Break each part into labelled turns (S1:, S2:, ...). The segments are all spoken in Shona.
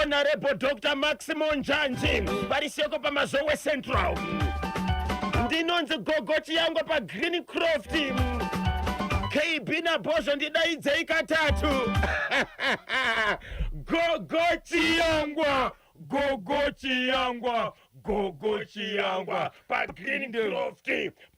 S1: Honorable Dr Maximo Njanji vari seko paMazowe Central. Ndinonzi Gogo Chiyangwa paGreen Croft. KB naBhozho ndidaidzei katatu. Gogo Chiyangwa, Gogo Chiyangwa, Gogo Chiyangwa paGreen Croft.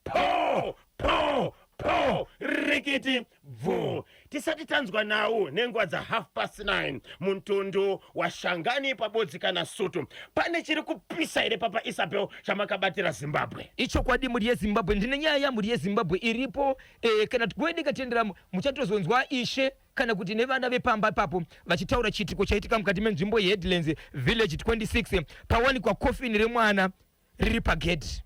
S1: Po po po rikiti bvu. Tisati tanzwa nhau nenguva dza 9:30 mutundu washangani pabodzi kana sutu. Pane chiri kupisa here Papa Isabel chamakabatira Zimbabwe?
S2: Ichokwadi mhuri yeZimbabwe, ndine nyaya yamhuri yeZimbabwe iripo e, kana goedi ikatendera muchatozonzwa ishe kana kuti nevana vepamba ipapo vachitaura chiitiko chaitika mukati menzvimbo yeHeadlands Village 26 pawanikwa kofini remwana riri pagedhi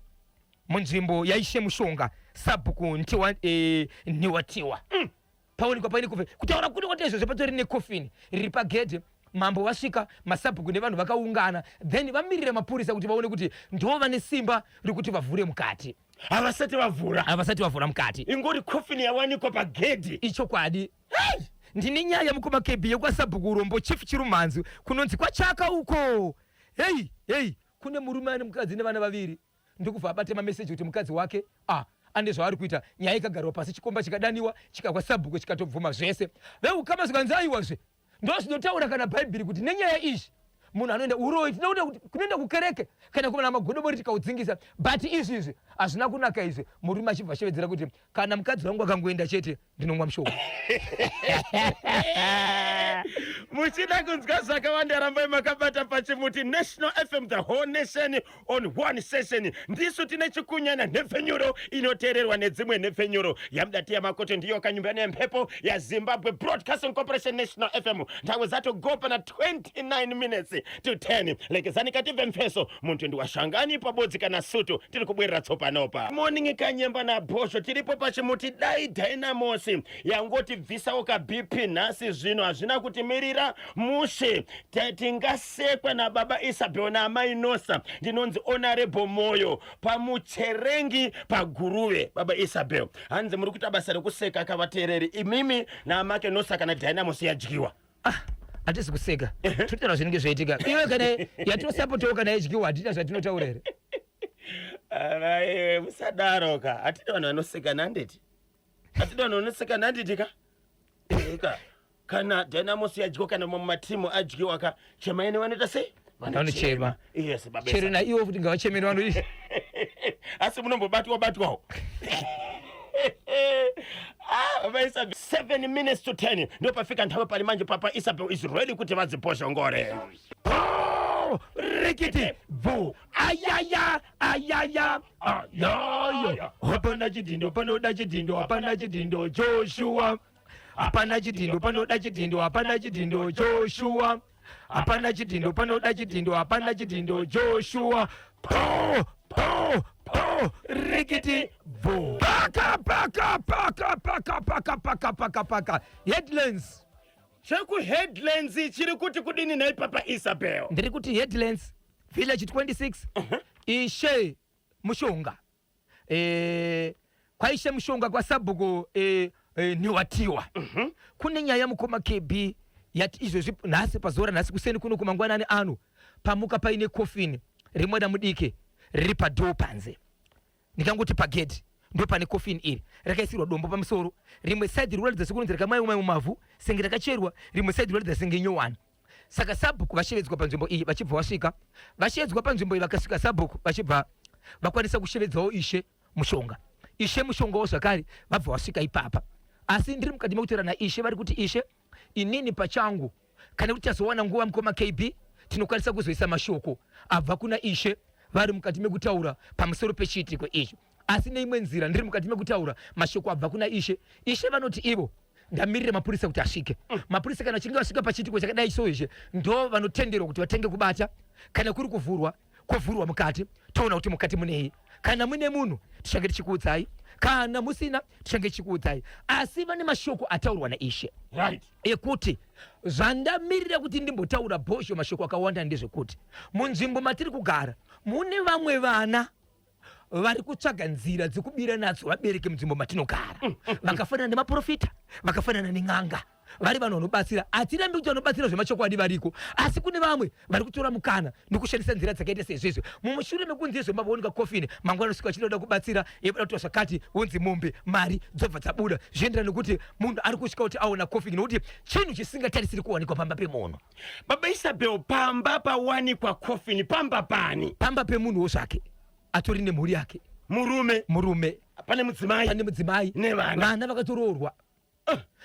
S2: munzvimbo yaIshe Mushonga sabhuku Ntiwa, e, Nhiwatiwa Paonekwa paine coffin. Kutaura kuri kwati izvozvo patori necoffin riri pagedhe. Mambo vasvika, masabhuku nevanhu vakaungana then vamirira mapurisa kuti vaone kuti ndo vane simba rekuti vavhure mukati.
S1: Havasati vavhura.
S2: Havasati vavhura mukati.
S1: Ingori coffin yawanikwa pagedhi.
S2: Ichokwadi. Hey! Ndine nyaya mukoma KB yekwasabhuku Urombo Chief Chirumhanzu kunonzi kwaChaka uko. Hey, hey, kune murume ane mukadzi nevana vaviri. Ndokubva abata mameseji kuti mukadzi wake ah, ane zvaari kuita. Nyaya ikagarwa pasi, chikomba chikadaniwa chikakwa sabhuku chikatobvuma zvese. Veukama zvikanzi aiwazve ndozvinotaura kana bhaibheri kuti nenyaya izvi munhu anoenda uroyi tinoda kuti kunoenda kukereke kana kumana magodobori tikaudzingisa, but izvi izvi hazvina kunaka izvi. Murume achibva ashevedzera kuti kana mukadzi wangu akangoenda chete ndinomwa mushonga.
S1: Muchida kunzwa zvakawanda rambai makabata pachimuti National FM, the whole nation on one session. Ndisu tine chikunyana nhepfenyuro inoteererwa nedzimwe nhepfenyuro. Yamudati yamakoto ndiyo kanyumba nemhepo yaZimbabwe Broadcasting Corporation National FM. Nthawi zatogopa na 29 minutes to 10. Lekezani kative mfeso muntu ndiwashangani pabodzi kana sutu tiri kubwerera tsopanopa. Morning Kanyemba naBhosho tiripo pachimuti. Dai Dynamos yangoti bvisawo ka BP nhasi zvino hazvina kutimirira mushe. Tingasekwa nababa Isabel naamai Nosa. Ndinonzi Honorable Moyo pamucherengi paGuruve. Baba Isabel hanzi muri kuita basa rekuseka kavateereri imimi naamake Nosa kana Dynamos yadyiwa.
S2: Ah, hatisi kuseka, totaura zvinenge zvaitika. Iwe kana yatinosapotawo kana yadyiwa hatina zvatinotaura here?
S1: Aiwe, musadaro ka, hatidi vanhu vanoseka nanditi, hatidi vanhu vanoseka nanditi ka. Eka kana Dynamos yadyiwa kana mamwe matimu adyiwa ka, chemaine vanoita sei?
S2: Vanochema.
S1: Yes, baba.
S2: Chero naiwo futi ngavachemere vano.
S1: Asi munombobatwa batwawo? Ah, baba Isabel, 7 minutes to 10 ndopafika nthawi pali manje. Papa Isabel is ready kuti vadzibozhongore.
S2: Oh, rikiti bvu ayaya ayaya ayaya, hapana chidhindo panoda chidhindo, hapana chidhindo Joshua, hapana chidhindo panoda chidhindo, hapana chidhindo Joshua, hapana chidhindo panoda chidhindo, hapana chidhindo Joshua. Po po po rikiti bvu, paka paka paka paka paka paka paka paka. Headlands.
S1: Chekuheadlands chiri kuti kudini nhai Papa Isabel?
S2: Ndiri kuti Headlands Village 26, Ishe Mushonga, e, kwaIshe Mushonga kwasabhuku e, e, Nhiwatiwa. Kune nyaya mukoma KB yati izvozvi nhasi pazuva ranhasi kuseni kuno kumangwanani ano pamuka paine kofini remwana mudiki riri padhoo panze. Ndingangoti pagedhi ndo pane kofini iri rakaisirwa dombo pamusoro. Rimwe saidhi rikuratidza sekunonzi rakamwaiwa mumavhu senge rakacherwa, rimwe saidhi rikuratidza senge nyowani. Saka sabhuku vashevedzwa panzvimbo iyi vachibva vasvika. Vashevedzwa panzvimbo iyi vakasvika sabhuku vachibva vakwanisa kushevedzawo Ishe Mushonga. Ishe Mushongawo zvakare vabva vasvika ipapa. Asi ndiri mukati mekutaura naIshe vari kuti Ishe inini pachangu kana kuti tazowana nguva mukoma KB tinokwanisa kuzoisa mashoko abva kuna Ishe vari mukati mekutaura pamusoro pechiitiko ichi. Asi neimwe nzira ndiri mukati mekutaura mashoko abva kuna Ishe. Ishe vanoti ivo ndamirira mapurisa kuti asvike. Mapurisa kana vachinge vasvika pachiitiko chakadai so izvi ndo vanotenderwa kuti vatenge kubata. Kana kuri kuvhurwa kwovhurwa mukati toona kuti mukati munei. Kana mune munhu tichange tichikuudzai, kana musina tichange tichikuudzai. Asi vane mashoko ataurwa naIshe ekuti zvandamirira kuti ndimbotaura bhozho mashoko akawanda ndezvekuti munzvimbo matiri kugara mune vamwe vana vari kutsvaga nzira dzekubira nadzo vabereki munzvimbo matinogara, vakafanana nemaprofita, vakafanana nen'anga. Vari vanhu vanobatsira, hatirambi kuti vanobatsira zvemachokwadi variko, asi kune vamwe vari kutora mukana nokushandisa nzira dzakaita seizvezvo. Mumushure mekunzi izvo mavaoneka coffin, mangwana nosvika vachida kuda kubatsira, yekuda kuitwa zvakati, wonzi mombe, mari dzobva dzabuda. Zvienderana nekuti munhu ari kusvika kuti aona coffin, nokuti chinhu chisingatarisiri kuwanikwa pamba pemunhu.
S1: Baba Isabel, pamba pawanikwa coffin pamba pani?
S2: Pamba pemunhuwo zvake atori nemhuri yake.
S1: Murume.
S2: Murume.
S1: Pane mudzimai.
S2: Pane mudzimai.
S1: Nevana.
S2: Vana vakatoroorwa.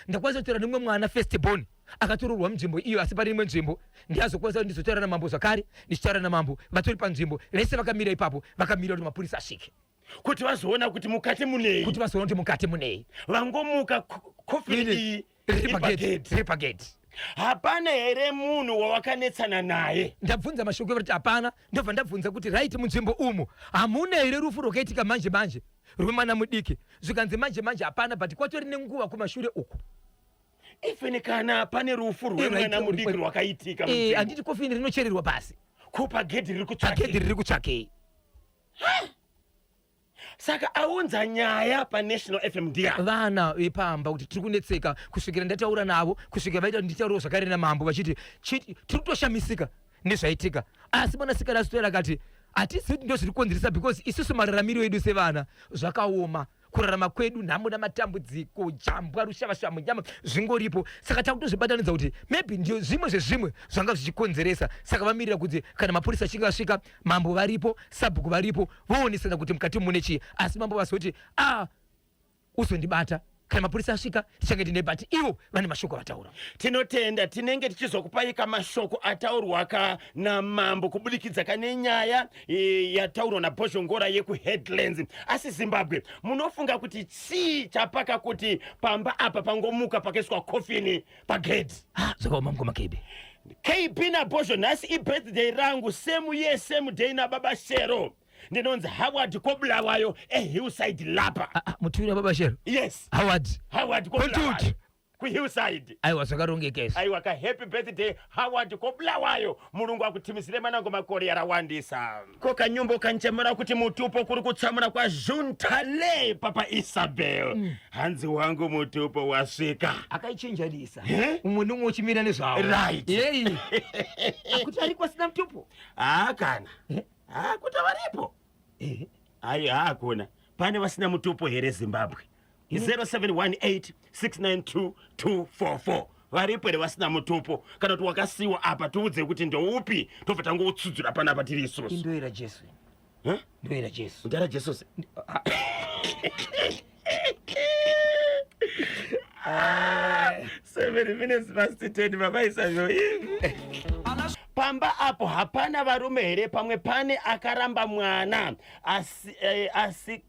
S2: Ndakwanisa kutaura nemumwe mwana first born akatoroorwa munzvimbo iyo asi pane imwe nzvimbo ndiyazokwanisa kuti ndizotaura namambo zvakare ndichitaura namambo vatori panzvimbo vese vakamira ipapo vakamira kuti mapurisa asvike.
S1: Kuti vazoona kuti mukati munei.
S2: Kuti vazoona kuti mukati munei.
S1: Vangomuka coffin iyi
S2: riri pagedhi.
S1: Hapana here munhu wawakanetsana naye?
S2: Ndabvunza mashoko ekuti hapana, ndobva ndabvunza kuti right munzvimbo umu hamuna here rufu rwakaitika manje manje rwemwana mudiki, zvikanzi manje manje hapana but kwatori nenguva kumashure uku.
S1: Even kana pane rufu rwemwana mudiki rwakaitika munzvimbo.
S2: Handiti kofini rinochererwa pasi.
S1: Ko pagedhi riri kutsvakei?
S2: Pagedhi riri kutsvakei?
S1: Saka aunza nyaya paNational FM ndiani?
S2: Vana vepamba kuti tiri kunetseka kusvikira ndataura navo, kusvikira vaita kuti nditaurewo zvakare namambo vachiti tiri kutoshamisika nezvaitika. Asi mwanasikana aswera akati hatizivi kuti ndozviri kukonzeresa because isusu mararamiro edu sevana zvakaoma kurarama kwedu nhamo namatambudziko jambwa rushavashava munyama zvingoripo saka takutozvibatanidza kuti maybe ndio zvimwe zvezvimwe zvanga zvichikonzeresa saka vamirira kuti kana mapurisa achinge asvika mambo varipo sabhuku varipo voonesana kuti mukati mune chii asi mambo vazoti a ah, uzondibata kana mapurisa asvika tichange tine but ivo vane mashoko avataura
S1: tinotenda tinenge tichizokupai kamashoko ataurwa ka namambo kubudikidza kane nyaya e, yataurwa nabhozhongora yekuheadlands asi zimbabwe munofunga kuti chii chapaka kuti pamba apa pangomuka pakaiswa kofini pagedhi
S2: ah, zvakaoma mukoma kb
S1: kb nabhozho nhasi ibirthday rangu same year same day nababa shero ndinonzi howard kobulawayo ehillside lapa
S2: ah, ah, mutwini wababa shero
S1: yes
S2: howard
S1: howard kobulawayo kuhillside
S2: aiwa zvakarongeka izvi
S1: aiwa ka happy birthday howard kobulawayo mulungu akuthimisire manango makore yarawandisa ko kanyumbo kanchemera kuti mutupo kuri kutsamura kwajuntale papa isabel mm. hanzi wangu mutupo wasvika
S2: akaichinjanisa umwe neumwe uchimira nezvawo
S1: right
S2: yei akuti ariko asina mutupo
S1: haa kana haa kuti varipo ayi haakuna pane vasina mutupo here zimbabwe 0718 692 244 varipo here vasina mutupo kana kuti wakasiwa apa tiudze kuti ndoupi tobva tangoutsudzura panapa tiri isusu
S2: indoera jesu ndoera jesu
S1: ndera jesu se 10:07 baba isabel pamba apo hapana varume here pamwe pane akaramba mwana asi, eh, asi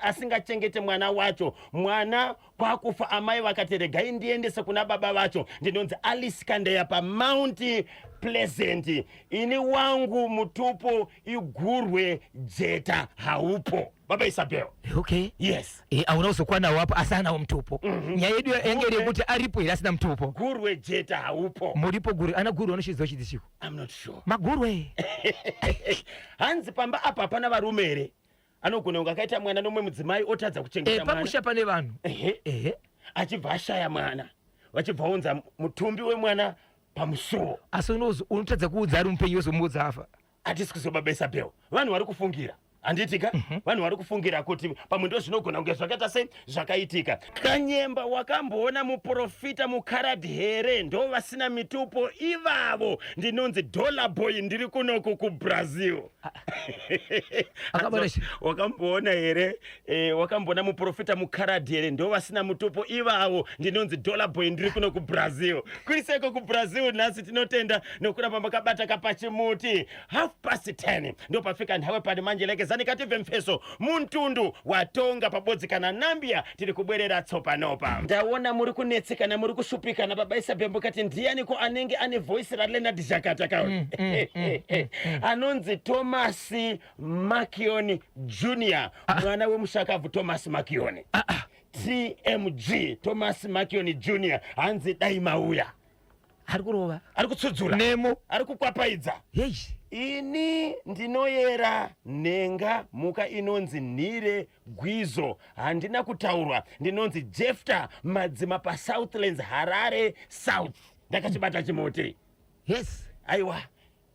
S1: asingachengete mwana wacho mwana kwakufa amai vakati regai ndiendese kuna baba vacho ndinonzi alice kandeya pamount pleasant ini wangu mutupo igurwe jeta haupo baba isabel
S2: okay
S1: yes
S2: e, auna kuzokwanawo apo asi anawo mutupo mm -hmm. nyaya yedu yange iri yekuti aripo here asina mutupo
S1: gurwe jeta haupo
S2: muripo gurwe ana gurwe anoshidzwa chidzi chiko
S1: I'm not sure.
S2: Magurwe.
S1: Hanzi pamba apa hapana varume here? Anogona kunge akaita mwana nomwe mudzimai otadza kuchengeta
S2: mwana. Pamusha pane vanhu.
S1: Ehe. Ehe. Achibva ashaya mwana. Vachibva unza mutumbi wemwana pamusuwo.
S2: Asi unotadza kuudza ari mupenyu wozomuudza afa.
S1: Hatisi kuzobabesa bheu. Vanhu vari kufungira. Handiti ka? Mhm. Vanhu vari kufungira kuti pamwe ndo zvinogona kunge zvakaita sei zvakaitika. Kanyemba wakamboona muprofita mukaradhi here? Ndo vasina mitupo ivavo. Ndinonzi Dollar Boy ndiri kunoku kuBrazil.
S2: Akabona chi-
S1: Wakamboona here? Eh, wakamboona muprofita mukaradhi here? Ndo vasina mutupo ivavo. Ndinonzi Dollar Boy ndiri kuno kuBrazil. Kuriseko kuBrazil nhasi tinotenda nokuramba makabata kapachimuti. 10:30 ndopafika nthawe pani manje lekezani katibve mfeso muntundu watonga pabodzi kana nambia tiri kubwerera tsopanopa ndaona muri kunetsekana muri kushupikana baba isabel mukati ndiyaniko anenge ane voice raleonard zhakata kawe mm, mm, mm, mm, mm. anonzi thomas makioni junior ah. mwana wemushakabvu thomas makioni ah, ah. tmg thomas makioni junior hanzi dai mauya
S2: ari kurova
S1: ari kutsudzura
S2: nemo
S1: ari kukwapaidza
S2: hei
S1: Ini ndinoyera nhenga mhuka inonzi nhire gwizo handina kutaurwa ndinonzi Jefta Madzima paSouthlands Harare South ndakachibata chimuti.
S2: Yes.
S1: Aiwa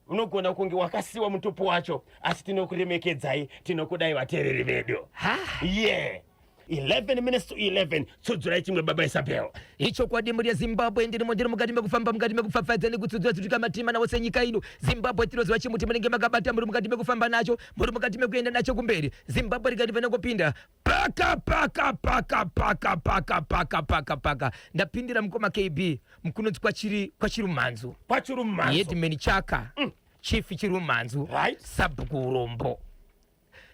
S1: unogona kunge wakasiwa mutupo wacho asi tinokuremekedzai tinokudai vateereri vedu.
S2: Ha.
S1: Yeah. 11 minutes to 11 tsudzurai chimwe baba Isabel.
S2: Ichokwadi mhuri yeZimbabwe ndirimo ndiri mukati mekufamba mukati mekupfapfaidza nekutsudzura tsutuka matima nawo senyika ino Zimbabwe tinoziva chimuti munenge makabata muri mukati mekufamba nacho muri mukati mekuenda nacho kumberi Zimbabwe rikati panongopinda paka paka paka paka paka paka paka paka ndapindira mukoma KB mukunonzi kwachiri kwaChirumhanzu
S1: KwaChirumhanzu
S2: headman Chaka chief Chirumhanzu sabhuku Urombo.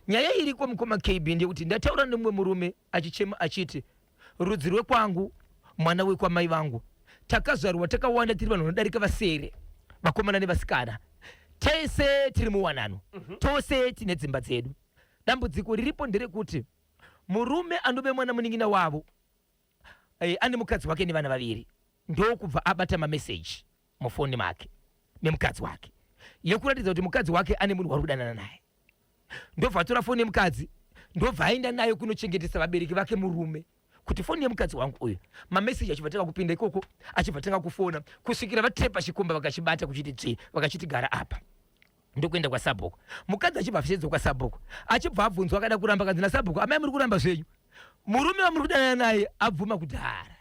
S2: Nyaya iriko mukoma KB ndeyekuti ndataura nemumwe murume achichema achiti rudzi rwekwangu mwana wekwamai vangu takazvarwa takawanda tiri vanhu vanodarika vasere vakomana nevasikana tese tiri muwanano tose tine dzimba dzedu dambudziko riripo nderekuti murume anove mwana munin'ina wavo ane mukadzi wake nevana vaviri ndokubva abata mameseji mufoni make memukadzi wake yekuratidza kuti mukadzi wake ane munhu wari kudanana naye ndobva atora foni yemukadzi ndobva aenda nayo kunochengetesa vabereki vake murume kuti foni yemukadzi wangu uyu mameseji achibva tanga kupinda ikoko achibva tanga kufona kusvikira vatepa chikomba vakachibata kuchiti dzvi vakachiti gara apa ndokuenda kwasabhuku mukadzi achibva afishedzwa kwasabhuku achibva abvunzwa akada kuramba kanzi nasabhuku amai muri kuramba zvenyu murume wamuri kudanana naye abvuma kudhara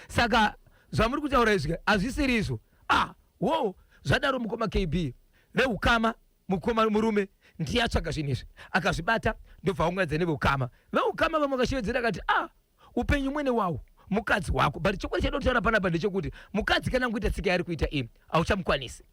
S2: saka zvamuri kutaura izvi hazvisiri izvo ah wo zvadaro mukoma KB veukama mukoma murume ndiye atsvaga zvinhu izvi akazvibata ndobva aunganidza neveukama veukama vamwe vakashevedzera akati ah upenyu mwene wawo mukadzi wako but chokwadi chaida kutaura panapa ndechekuti mukadzi kana angoita tsika yaari kuita iyi hauchamukwanisi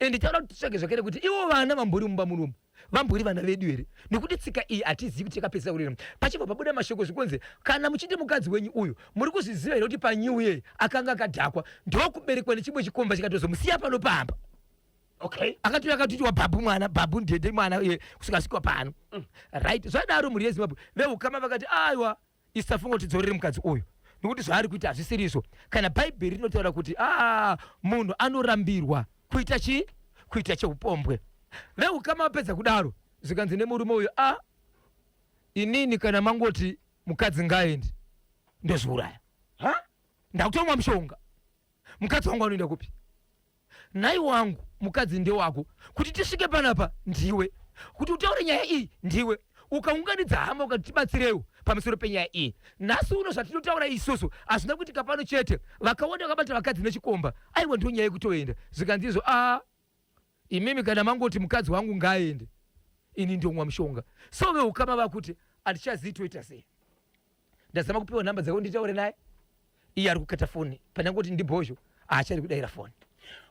S2: and taura kuti titsvage zvakare kuti ivo vana vambori mumba munomu vambori vana vedu here nekuti tsika iyi hatizivi kuti yakapedzisa kurira pachibva pabuda mashoko zvikunzi kana muchiti mukadzi wenyu uyu muri kuzviziva here kuti panew year akanga akadhakwa ndokuberekwa nechimwe chikomba chikatozomusiya pano pamba akatouya akatitiwa bhabhu mwana bhabhu ndende mwana kusvika asvika pano right zvadaro mhuri yeZimbabwe veukama vakati aiwa isafunga kuti dzorere mukadzi uyu nekuti zvaari kuita hazvisiri izvo kana bhaibheri rinotaura kuti a munhu anorambirwa kuita chii kuita cheupombwe veukama vapedza kudaro zvikanzi nemurume uyu a inini kana mangoti mukadzi ngaendi ndozviuraya
S1: Ha?
S2: ndakutomwa mushonga mukadzi wangu anoenda kupi Nhai wangu mukadzi ndewako kuti tisvike panapa ndiwe kuti utaure nyaya iyi ndiwe ukaunganidza hama ukati tibatsirewo pamusoro penyaya iyi nhasi uno zvatinotaura isusu hazvina kuitika pano chete vakawanda vakabata vakadzi nechikomba aiwa ndiyo nyaya yekutoenda zvikanzi izvo a imimi kana mangoti mukadzi wangu ngaaende ini ndomwa mushonga so veukama vakuti hatichazivi toita sei ndazama kupiwa nhamba dzako nditaure naye iye ari kukata foni pandangoti ndibhozho haachari kudaira foni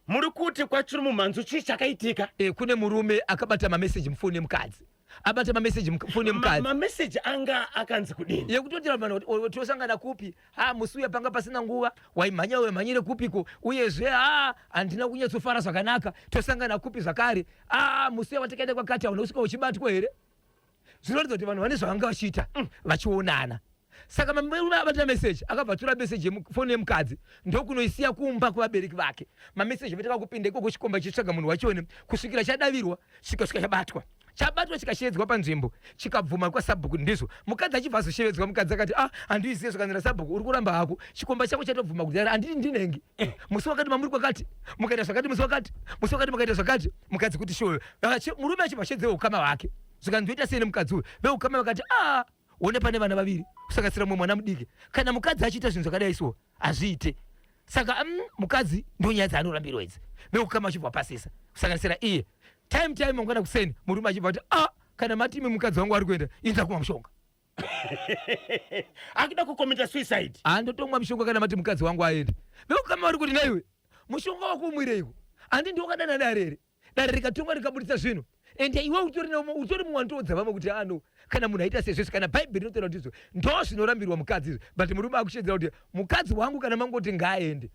S1: Muri kuti kwachiri mumhanzu chii chakaitika?
S2: Kune murume akabata mameseji mufoni yemukadzi abata mameseji mufoni yemukadzi
S1: Mameseji anga akanzi kudini?
S2: Yekutotira vanhu kuti tosangana kupi ha musi uya panga pasina nguva waimhanya waimhanyire kupiko uyezve ha handina kunyatsofara zvakanaka tosangana kupi zvakare a musi uya watakaenda kwakati hauna kusvika uchibatwa here zvinoratidza kuti vanhu vane zvavanga vachiita vachionana saka murume abata meseji akabva atora meseji yemufoni yemukadzi ndokunoisiya kumba kuvabereki vake mameseji avatanga kupinda ikoko chikomba chitsvaga munhu wachone kusvikira chadavirwa chikasvika chabatwa chabatwa chikashevedzwa panzvimbo chikabvuma kwasabhuku ndizvo mukadzi achibva azoshevedzwa mukadzi akati ah handizive zvakanzi nasabhuku uri kuramba hako chikomba chako chatobvuma kudhara handiti ndinenge musi wakati mamuri kwakati mukaita zvakati musi wakati musi wakati mukaita zvakati mukadzi kuti shoyo murume achibva ashedzewo ukama hwake zvikanzi ndoita sei nemukadzi uyu veukama vakati a one pane vana vaviri kusanganisira mumwe mwana mudiki kana mukadzi achiita zvinhu zvakadai so hazviite saka mukadzi ndonyaya dzaanorambirwa idzi veukama achibva pasisa kusanganisira iye time time mangwana kuseni murume achibva kuti a kana matimi mukadzi wangu ari kuenda inza kumwa mushonga
S1: Akuda kukomita suicide.
S2: Andotomwa mushonga kana mati mukadzi wangu aende veukama vari kuti naiwe mushonga wako umwireiko handi ndiwakadana dare here dare rikatonga rikabudisa zvinhu ende iwe utori mumwe anotoudza vamwe kuti ano kana munhu aita sezvese kana bhaibheri rinotaura kuti izvo ndo zvinorambirwa mukadzi izvo but murume akushedzera kuti mukadzi wangu kana mangoti ngaaende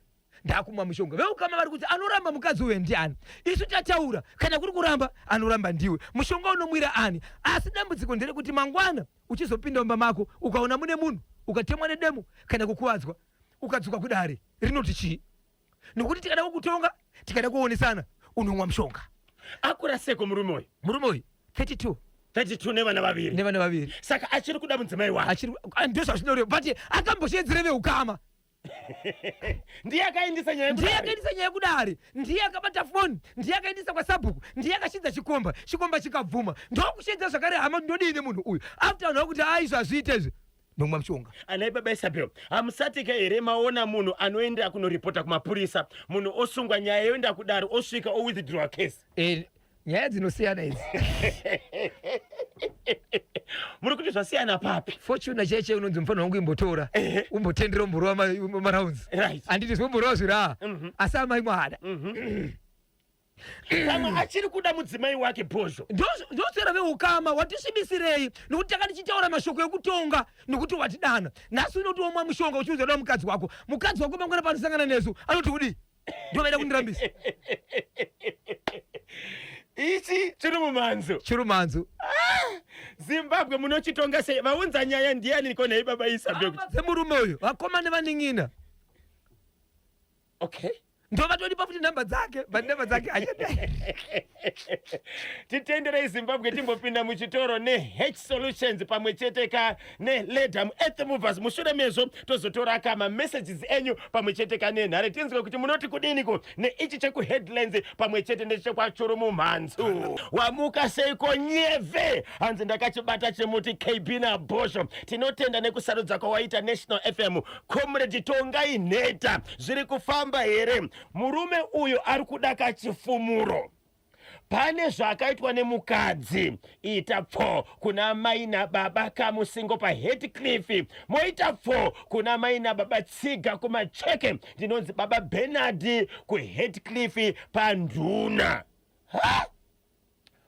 S2: ndakumwa mushonga veukama vari kuti anoramba mukadzi uyu ndiani isu tataura kana kuri kuramba anoramba ndiwe mushonga unomwira ani asi dambudziko nderekuti mangwana uchizopinda mumba mako ukaona mune munhu ukatemwa nedemo kana kukuvadzwa ukadzoka kudare rinoti chii Nokuti tikada kukutonga, tikada kuonesana, unomwa mushonga.
S1: Akura seko murume uyu?
S2: Murume uyu 32.
S1: 32 nevana vaviri.
S2: Nevana vaviri.
S1: Saka achiri kuda mudzimai wake.
S2: Achiri, ah, ndozvazvinoreva, but akambosheedzere veukama.
S1: Ndiye akaindisa nyaya.
S2: Ndiye akaindisa nyaya kudare, ndiye akabata foni, ndiye akaindisa kwasabhuku, ndiye akashidza chikomba, chikomba chikabvuma, ndokushedza zvakare hama, ndodii nemunhu uyu after vanhu vakuti aizvo hazviite izvi, nomwa mushonga.
S1: Anai baba Isabel, hamusati ka here maona munhu anoenda kunoripota kumapurisa, munhu osungwa, nyaya yoenda kudare, osvika owithdraw case?
S2: Eh, nyaya dzinosiyana idzi.
S1: Muri kuti zvasiyana papi?
S2: Fortuna chaiye unonzi mufanira wangu imbotora, umbotendera, umborova marounds. Handiti zvomborova zviri asi amai mwana.
S1: Pamwe achiri kuda mudzimai wake, Bhozho.
S2: Ndosera veukama watisvibisirei, nokuti taka tichitaura mashoko ekutonga, nokuti watidana nhasi unoti womwa mushonga uchiudza da mukadzi wako, mukadzi wako mangwana panosangana nesu anoti kudii? Ndovaida kundirambisa.
S1: Ichi chiri mumhanzo.
S2: Chiri mumhanzo.
S1: Ah, Zimbabwe munochitonga sei? Vaunza nyaya ndiani ko nhai baba Isabel?
S2: Dzemurume uyu, vakoma nevanin'ina.
S1: Okay.
S2: Ndovatodipa futi nhamba dzake, but nhamba dzake hachadai.
S1: Titenderei Zimbabwe, timbopinda muchitoro neH Solutions pamwe chete ka neLedam Earth Movers. Mushure mezvo tozotora ka mamessages enyu pamwe chete ka nenhare, tinzwe kuti munoti kudiniko neichi chekuheadlines pamwe chete nechekwachuru mumhanzu. Wamuka seiko nyeve? Hanzi ndakachibata chimuti KB naBhosho. Tinotenda nekusarudza kwawaita National FM. Comrade Tongai Nheta, zviri kufamba here? Murume uyu ari kuda kachifumuro pane zvakaitwa nemukadzi. Ita pfo kuna mai nababa Kamusingo paHeadcliff, moita pfo kuna mai nababa Tsiga kuMacheke. Ndinonzi baba Bernard kuHeadcliff panduna. Ha?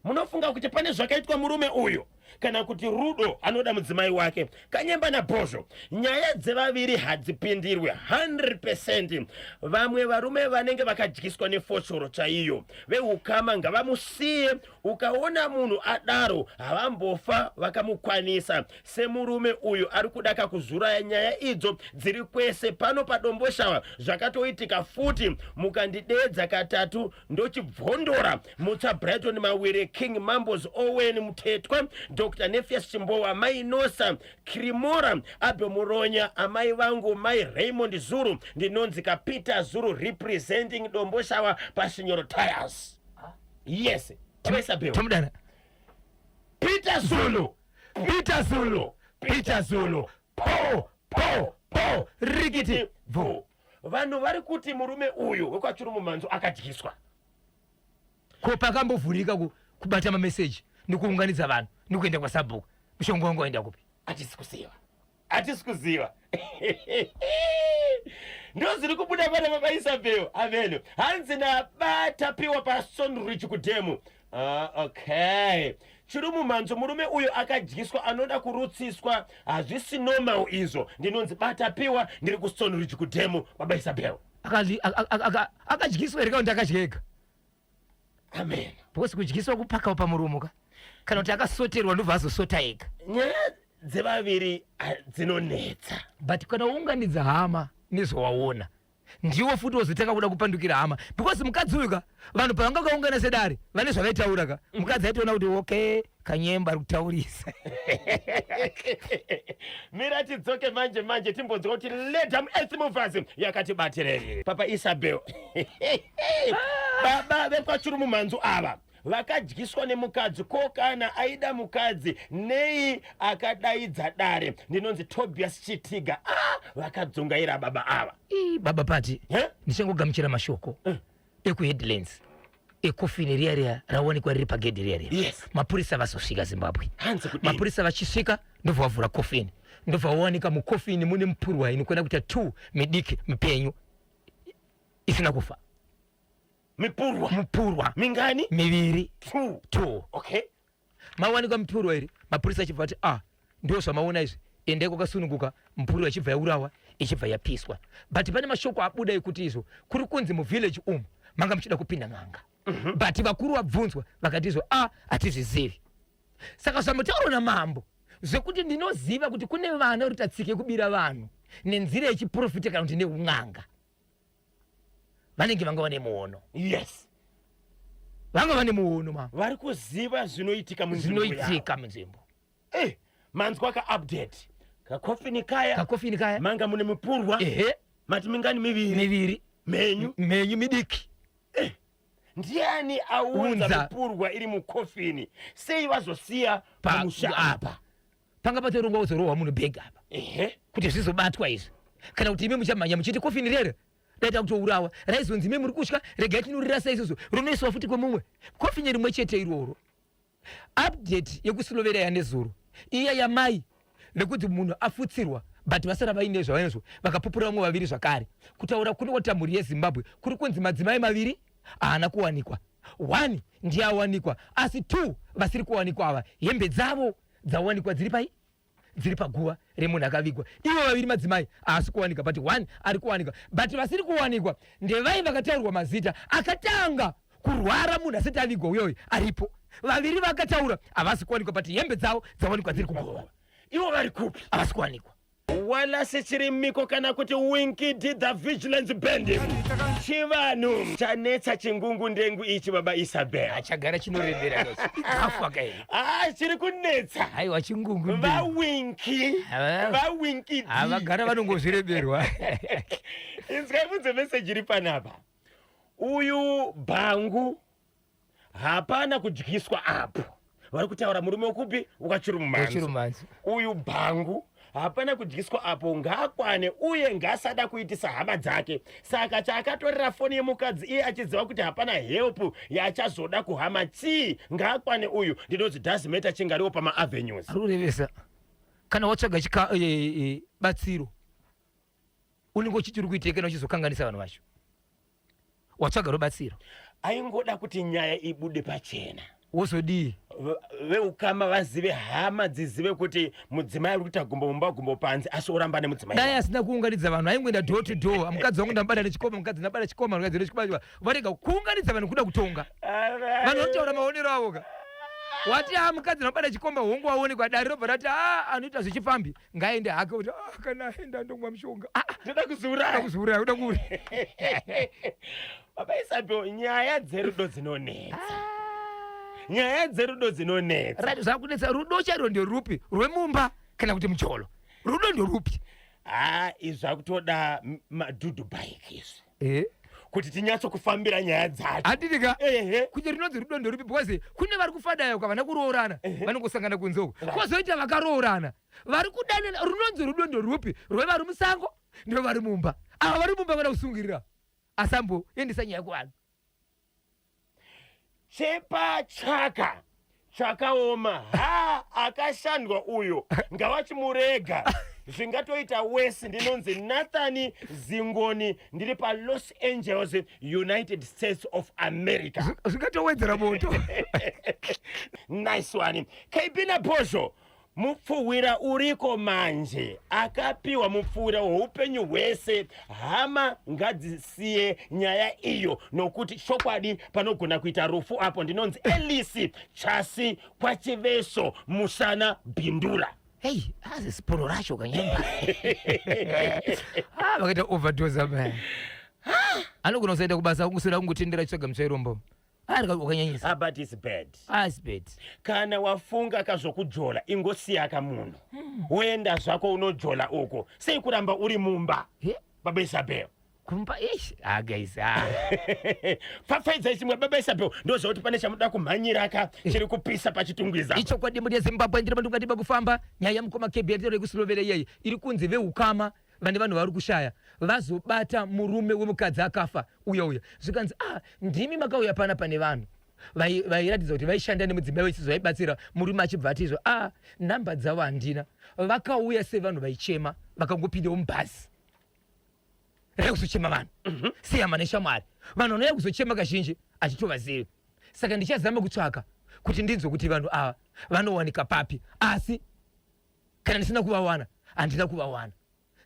S1: Munofunga kuti pane zvakaitwa murume uyu kana kuti rudo anoda mudzimai wake? Kanyemba naBhozho, nyaya dzevaviri hadzipindirwe 100%. Vamwe varume vanenge vakadyiswa nefoshoro chaiyo. Veukama ngavamusiye. Ukaona munhu adaro havambofa vakamukwanisa. Semurume uyu ari kuda kakuzuraya, nyaya idzo dziri kwese pano paDomboshawa zvakatoitika futi. Mukandideedza katatu ndochibvondora. Mutsva Brighton Mawire, King Mambos Owen Mutetwa, Dr Nephias Chimbowa, Mai Nosa Krimora, Abel Muronya, amai vangu Mai Raymond Zuru. Ndinonzi kaPeter Zuru, representing Domboshawa paSinyoro Tires. Yes, Isabel.
S2: Tomudana.
S1: Peter Zulu, Peter Zulu, Peter Zulu, po po po, rikiti bvu. Vanhu vari kuti murume uyu wekwaChuru mumhanzo akadyiswa.
S2: Ko pakambovhurika kubata mameseji nekuunganidza vanhu nekuenda kwasabhuku, mushonga wangu waenda kupi?
S1: Hatisi kuziva, hatisi kuziva. Ndozviri kubuda pana baba Isabel aveno. Hanzi nabatapiwa paSonrich kudhemu. Ah, okay, chiri mumhanzo, murume uyu akadyiswa, anoda kurutsiswa, hazvisi normal izvo. Ndinonzi Batapiwa, ndiri kuStonridge kudhemu, baba Isabel.
S2: Akadyiswa here kana kuti akadya ega?
S1: Amen.
S2: Because kudyiswa kupakawo pamuromo ka, kana kuti akasoterwa ndobva azosota ega.
S1: Nyaya dzevaviri, ah, dzinonetsa.
S2: But kana waunganidza hama nezvawaona, ndiwo futi wozotanga kuda kupandukira hama, because mukadzi uyu ka, vanhu pavanga vakaungana sedare vane zvavaitaura ka, mukadzi aitoona kuti okay, Kanyemba ari kutaurisa.
S1: Mira tidzoke manje manje, timbonzwa kuti Ledam Earth Movers yakatibatirei. Papa Isabel, baba vekwachuru mumhanzu ava vakadyiswa nemukadzi. Ko kana aida mukadzi nei akadaidza dare? Ndinonzi Tobias Chitiga. Ah, vakadzungaira baba ava.
S2: Ii, baba Pati.
S1: Eh?
S2: Ndichangogamuchira mashoko ekuHeadlands ekofini riya riya rawanikwa riri pagedhi riya riya. Mapurisa vazosvika, Zimbabwe.
S1: Hanzi kudini?
S2: Mapurisa vachisvika ndobva vavhura kofini, ndobva wawanika mukofini mune mupurwa inokwana kuita 2 midiki mipenyu isina kufa.
S1: Mipurwa?
S2: Mupurwa.
S1: Mingani?
S2: Miviri.
S1: Two.
S2: Two.
S1: Okay.
S2: Mawanikwa mupurwa iri, mapurisa achibva ati, ah, ndo zvamaona izvi, endai kwakasununguka. Mupurwa ichibva yaurawa, ichibva yapiswa. But pane mashoko abuda ekuti izvo kuri kunzi muvillage umu manga muchida kupinda n'anga. But vakuru vabvunzwa vakati izvo, a, hatizvizivi. Saka zvamutauro namambo zvekuti ndinoziva kuti kune vana vari kuita tsika yekubira vanhu nenzira yechiprofita kana kuti neun'anga. Vanenge vanga vane muono.
S1: Yes.
S2: Vanga vane muono ma.
S1: Vari kuziva zvinoitika munzvimbo.
S2: Zvinoitika munzvimbo.
S1: Eh, manzwa ka update. Kakofini kaya.
S2: Kakofini kaya.
S1: Manga mune mupurwa.
S2: Ehe.
S1: Mati mingani miviri.
S2: Miviri.
S1: Menyu.
S2: Menyu midiki.
S1: Eh. Ndiani aunza mupurwa iri mukofini? Sei vazosiya pamusha
S2: apa? Panga patorongwa kuzorohwa munhu bhegi apa.
S1: Ehe.
S2: Kuti zvizobatwa izvi. Kana kuti imi muchamhanya muchiti kofini rere dai takutourawa raizonzi imi muri kutya regai tinorira saizvozvo rinoiswa futi kwemumwe kofini rimwe chete iroro. Update yekuSlovenia yanezuro iya yamai nekuti munhu afutsirwa but vasara vaine zvavainazvo vakapupura vamwe vaviri zvakare. Kutaura kuri kwata mhuri yeZimbabwe kuri kunzi madzimai maviri haana kuwanikwa. One ndiye awanikwa asi two vasiri kuwanikwa ava hembe dzavo dzawanikwa dziri pai? Dziri paguva remunhu akavigwa. Ivo vaviri madzimai haasi kuwanikwa but one ari kuwanikwa but vasiri kuwanikwa ndevai vakataurwa mazita akatanga kurwara munhu asati avigwa uyoyo aripo. Vaviri vakataura havasi kuwanikwa but hembe dzavo dzawanikwa dziri kuguva.
S1: Ivo vari kupi?
S2: Havasi kuwanikwa.
S1: Wallace Chirimiko kana kuti Winky D the Vigilance Band. Chivanhu chanetsa chingungu ndengu ichi baba Isabel.
S2: Achagara chinorembera kachi. Ikafa kai.
S1: Ah, chiri kunetsa.
S2: Haiwa chingungu
S1: ndengu. VaWinky. VaWinky D.
S2: Havagara vanongozvireberwa.
S1: Inzwai munze message iri panapa. Uyu bhangu hapana kudyiswa apo. Vari kutaura murume wekupi wakachirumanzi. Uyu bhangu hapana kudyiswa apo, ngaakwane uye ngaasada kuitisa hama dzake. Saka chaakatorera foni yemukadzi iye achiziva kuti hapana help yaachazoda kuhama chii? Ngaakwane uyu. Ndinonzi Dazimeta Chingariwo pamaavenues.
S2: Ari kurevesa. Kana watsvaga chika, e, e, batsiro unenge uchiti uri kuitei kana uchizokanganisa vanhu vacho watsvaga rubatsiro.
S1: Aingoda kuti nyaya ibude pachena.
S2: Wozodii?
S1: Veukama vazive, hama dzizive kuti mudzimai ari kuita gumbo mumba gumbo panze, asi oramba nemudzimai.
S2: Dai asina kuunganidza vanhu aingoenda door to door. Mukadzi wangu ndamubata nechikoma, mukadzi ndabata chikoma, mukadzi nechikoma. Varega kuunganidza vanhu kuda kutonga. Vanhu vanotaura maonero avo ka. Wati a mukadzi ndamubata chikomba hongu waonekwa dare robva rati a anoita zvechifambi ngaende hake kuti ah, kana aenda ndomwa mushonga. Ah, ah.
S1: Ndoda kuzviuraya.
S2: Kuzviuraya uda kuuraya.
S1: Baba Isabel, nyaya dzerudo dzinonetsa. Nyaya dzerudo dzinonetsa.
S2: Right, zvakunetsa rudo chairo nderupi? Rwemumba kana kuti mucholo? Rudo nderupi?
S1: Ah, izvi zvakutoda madhudhu bike izvi.
S2: Eh?
S1: Kuti tinyatsokufambira nyaya dzacho.
S2: Handiti ka?
S1: Ehe.
S2: Kuti rinonzi rudo nderupi because kune vari kufadaya uko havana kuroorana vanongosangana kunze uko. Kwozoita vakaroorana vari kudanana runonzi rudo nderupi? Rwevari musango nevari mumba. Ava vari mumba vanoda kusungirira asamboendesa nyaya kuvanhu.
S1: Chepa chaka chakaoma ha akashandwa uyo ngawachimurega zvingatoita wesi. Ndinonzi Nathani Zingoni, ndiri paLos Angeles, United States of America.
S2: Zvingatowedzera moto.
S1: Nice one. KB Nabhozho, mupfuhwira uriko manje, akapiwa mupfuhwira hweupenyu hwese. Hama ngadzisiye nyaya iyo nokuti chokwadi panogona kuita rufu apo. Ndinonzi Elisi Chasi kwaChiveso Musana Bindura.
S2: Hei, azi siporo racho kanyemba. Ah, vakaita overdose apa. Anogona kusaenda kubasa kungoswera kungotendera chitsvaga mutsvairombo. Ah, wakanyanyisa.
S1: Ah, but it's bad.
S2: Ah, it's bad.
S1: Kana wafunga kazvokujola ingosiya kamunhu woenda zvako unojola uko, sei kuramba uri mumba? Baba Isabel.
S2: Kumba ish. Ah, guys. Ah.
S1: Pfapfaidzai chimwe baba Isabel, ndoziva pane chamuda kumhanyira ka chiri kupisa paChitungwiza.
S2: Ichokwadi mhuri yeZimbabwe, ndiri mandungatiba kufamba nyaya yamukoma KB yatiro yekuSlovenia iyeyi iri kunzi veukama vane vanhu vari kushaya vazobata murume wemukadzi akafa uya uya, zvikanzi ah, ndimi makauya pana pane vanhu vairatidza kuti vaishanda nemudzimai wesizvo vaibatsira murume, achibva ati izvo ah, nhamba dzavo handina, vakauya sevanhu vaichema vakangopindawo mubhazi rekuzochema vanhu sehama neshamwari. Vanhu vanouya kuzochema kazhinji achitovazivi, saka ndichazama kutsvaka kuti ndinzwe kuti vanhu ava vanowanika papi, asi kana ndisina kuvawana handina kuvawana.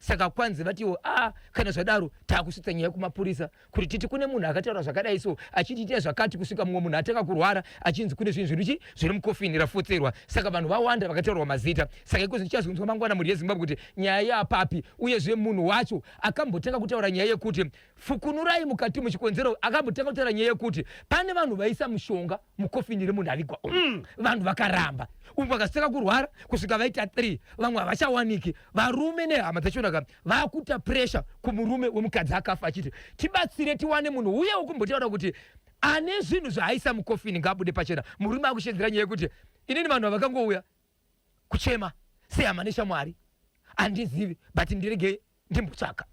S2: Saka kwanzi vatiwo a kana zvadaro takusvitsa nyaya kumapurisa kuti titi kune munhu akataura zvakadai so achitiitira zvakati kusvika mumwe munhu atanga kurwara achinzi kune zvinhu zviri chi zviri mukofini rafotserwa. Saka vanhu vawanda vakataurwa mazita. Saka iko zvichazonzwa mangwana mhuri yeZimbabwe kuti nyaya yapapi, uyezve munhu wacho akambotanga kutaura nyaya yekuti fukunurai mukati muchikonzero, akambotanga kutaura nyaya yekuti pane vanhu vaisa mushonga mukofini remunhu avigwa umu. Vanhu vakaramba, umwe vakasvika kurwara kusvika vaita 3, vamwe havachawaniki. Varume nehama dzachonaka vakuita pressure kumurume wemukadzi akafa achiti tibatsire tiwane munhu uye wekumbotaura kuti ane zvinhu zvaaisa mukofini ngaabude pachena. Murume akushedzera nyaya yekuti inini vanhu vakangouya kuchema sehama neshamwari handizivi, but ndirege ndimbotsvaka.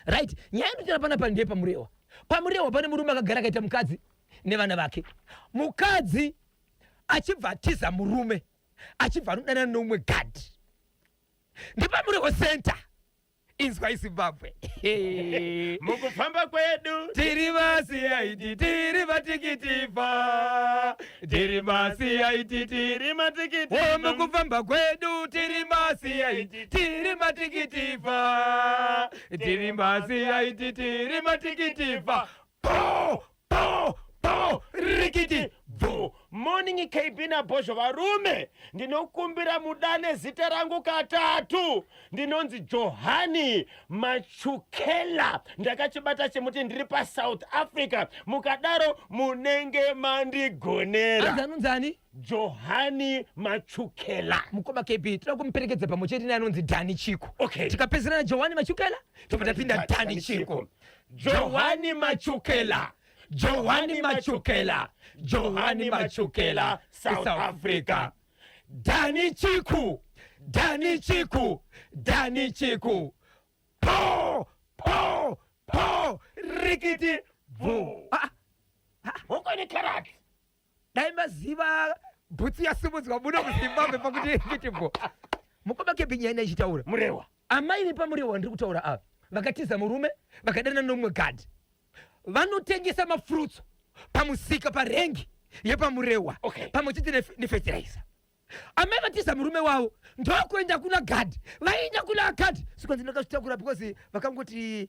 S2: Right, nyaya yandotera panapa ndeye paMurewa. PaMurewa pane murume akagara akaita mukadzi nevana vake. Mukadzi achibva atiza murume, achibva anodanana neumwe gadhi. NdepaMurewa Center. Inzwai Zimbabwe.
S1: Mukufamba kwedu
S2: tiri vaCID, tiri vatikitiva, tiri maCID,
S1: tiri matikitiva.
S2: Mukufamba kwedu tiri maCID, tiri matikitiva, tiri maCID, tiri matikitiva. Po po po rikiti
S1: bvu. Morning KB naBhozho. Varume, ndinokumbira mudane zita rangu katatu. Ndinonzi Johani Machukela, ndakachibata chimuti, ndiri paSouth Africa. Mukadaro munenge mandigonera.
S2: Anzi anonzi
S1: Johani Machukela.
S2: Mukoma KB, toda kumuperekedza pamwe chete neanonzi Dani Chiko.
S1: Okay.
S2: Tikapedzerana Johani Machukela, tobva tapinda Dani Chiko.
S1: Johani Machukela,
S2: Johani Machukela, Johani Machukela,
S1: South Africa.
S2: Dani Chiku, Dani Chiku, Dani Chiku. Po po po rikiti
S1: bvu.
S2: Ah,
S1: Huko ni karate.
S2: Dai maziva bhutsu yasimudzwa muno muZimbabwe pakuti rikiti bvu. Mukoma KB, nyaya ichitaura
S1: Murewa.
S2: Amai vepaMurewa ndiri kutaura ava vakatiza murume, vakadana nomumwe gadhi, vanotengesa mafruits pamusika parengi yepaMurewa pamwe chete nefertilizer. Amai vatiza murume wavo ndokuenda kuna gadhi. Vaenda kuna gadhi, sikanzi ndakazvitakura because vakangoti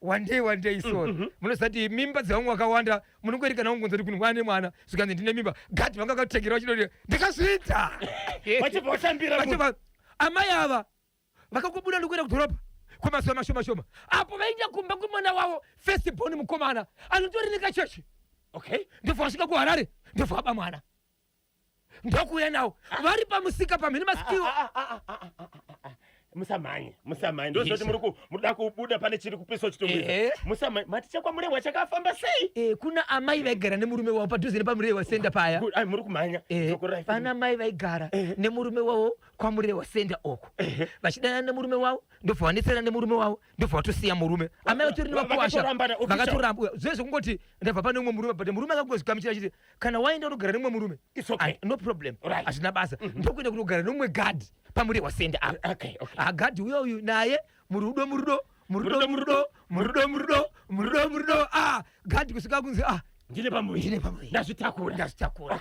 S2: one day, one day. So munoziva kuti mimba dzevamwe vakawanda munongoerekana kungonza kuti kunhu wane mwana. Zvikanzi ndine mimba, gadhi vanga vakatengera vachidoti ndakazviita.
S1: Vachibva vashambira munhu.
S2: Vachibva amai ava vakangobuda ndokuenda kudhorobha kwemazuva mashoma shoma. Apo vaenda kumba kwemwana wavo first born, mukomana anotori nekachechi. Ndobva vasvika kuHarare, ndobva vaba mwana, ndokuuya nawo vari pamusika pamhene masikiwo.
S1: Musamhanye, musamhanye. Ndozoti muri muda kubuda pane chiri kupiswa Chitungwiza. Musamhanye. Mati chekwaMurehwa chakafamba sei?
S2: Kuna amai vaigara nemurume wavo padhuze nepaMurewa Center paya.
S1: Ai, muri kumhanya. Dzokorai.
S2: Pana mai vaigara nemurume wavo kwaMurewa Center uko, vachidanana nemurume wavo, ndobva vanetsana nemurume wavo, ndobva vatosiya murume. Amai vatori nevakuwasha.
S1: Vakatorambana official.
S2: Vakatoramba zvezvo kungoti ndabva pane umwe murume, but murume akangozvigamuchira achiti kana waenda unogara nemumwe murume,
S1: It's okay.
S2: Ah, no problem, hazvina basa. Ndokuenda kunogara nemumwe gadhi paMurewa Center apa. Ah, gadhi uyo uyu naye murudo, murudo, murudo, murudo, murudo, murudo, murudo, murudo. Ah, gadhi kusvika kunzi ah,
S1: Ndine pamuviri.
S2: Ndine pamuviri.
S1: Ndazvitakura.
S2: Ndazvitakura.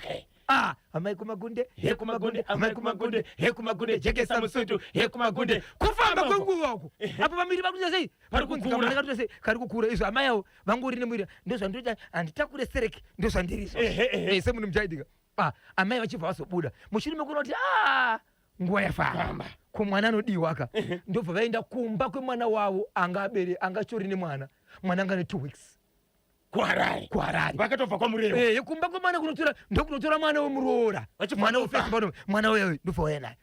S2: Ah, amai kumagunde,
S1: He kumagunde, amai kumagunde, he kumagunde, jekesa musutu, he kumagunde.
S2: Kufamba kwenguva uku, apo pamuviri pakuita sei?
S1: Pari
S2: kunzi
S1: kukura.
S2: kamwana karikuita sei? Kari kukura. Izvo amai avo vangori nemuviri, ndozvandinoita, handitakure sereki, ndozvandiri
S1: Ehe, ehe.
S2: Semunhu muchaidika. Ah, amai vachibva vazobuda mushure mekuona kuti ah, nguva yafamba,
S1: Famba.
S2: ko mwana anodiwa ka. Ndobva vaenda kumba kwemwana wavo anga abere, anga achitori nemwana, mwana anga ane 2 weeks.
S1: KuHarare.
S2: KuHarare.
S1: Vakatobva kwaMurewa.
S2: Kumba kwemwana kunotora, ndokunotora mwana wemuroora.
S1: Vachibva
S2: Mwana
S1: vanopa.
S2: wefirst born, mwana weyo, ndobva wauya naye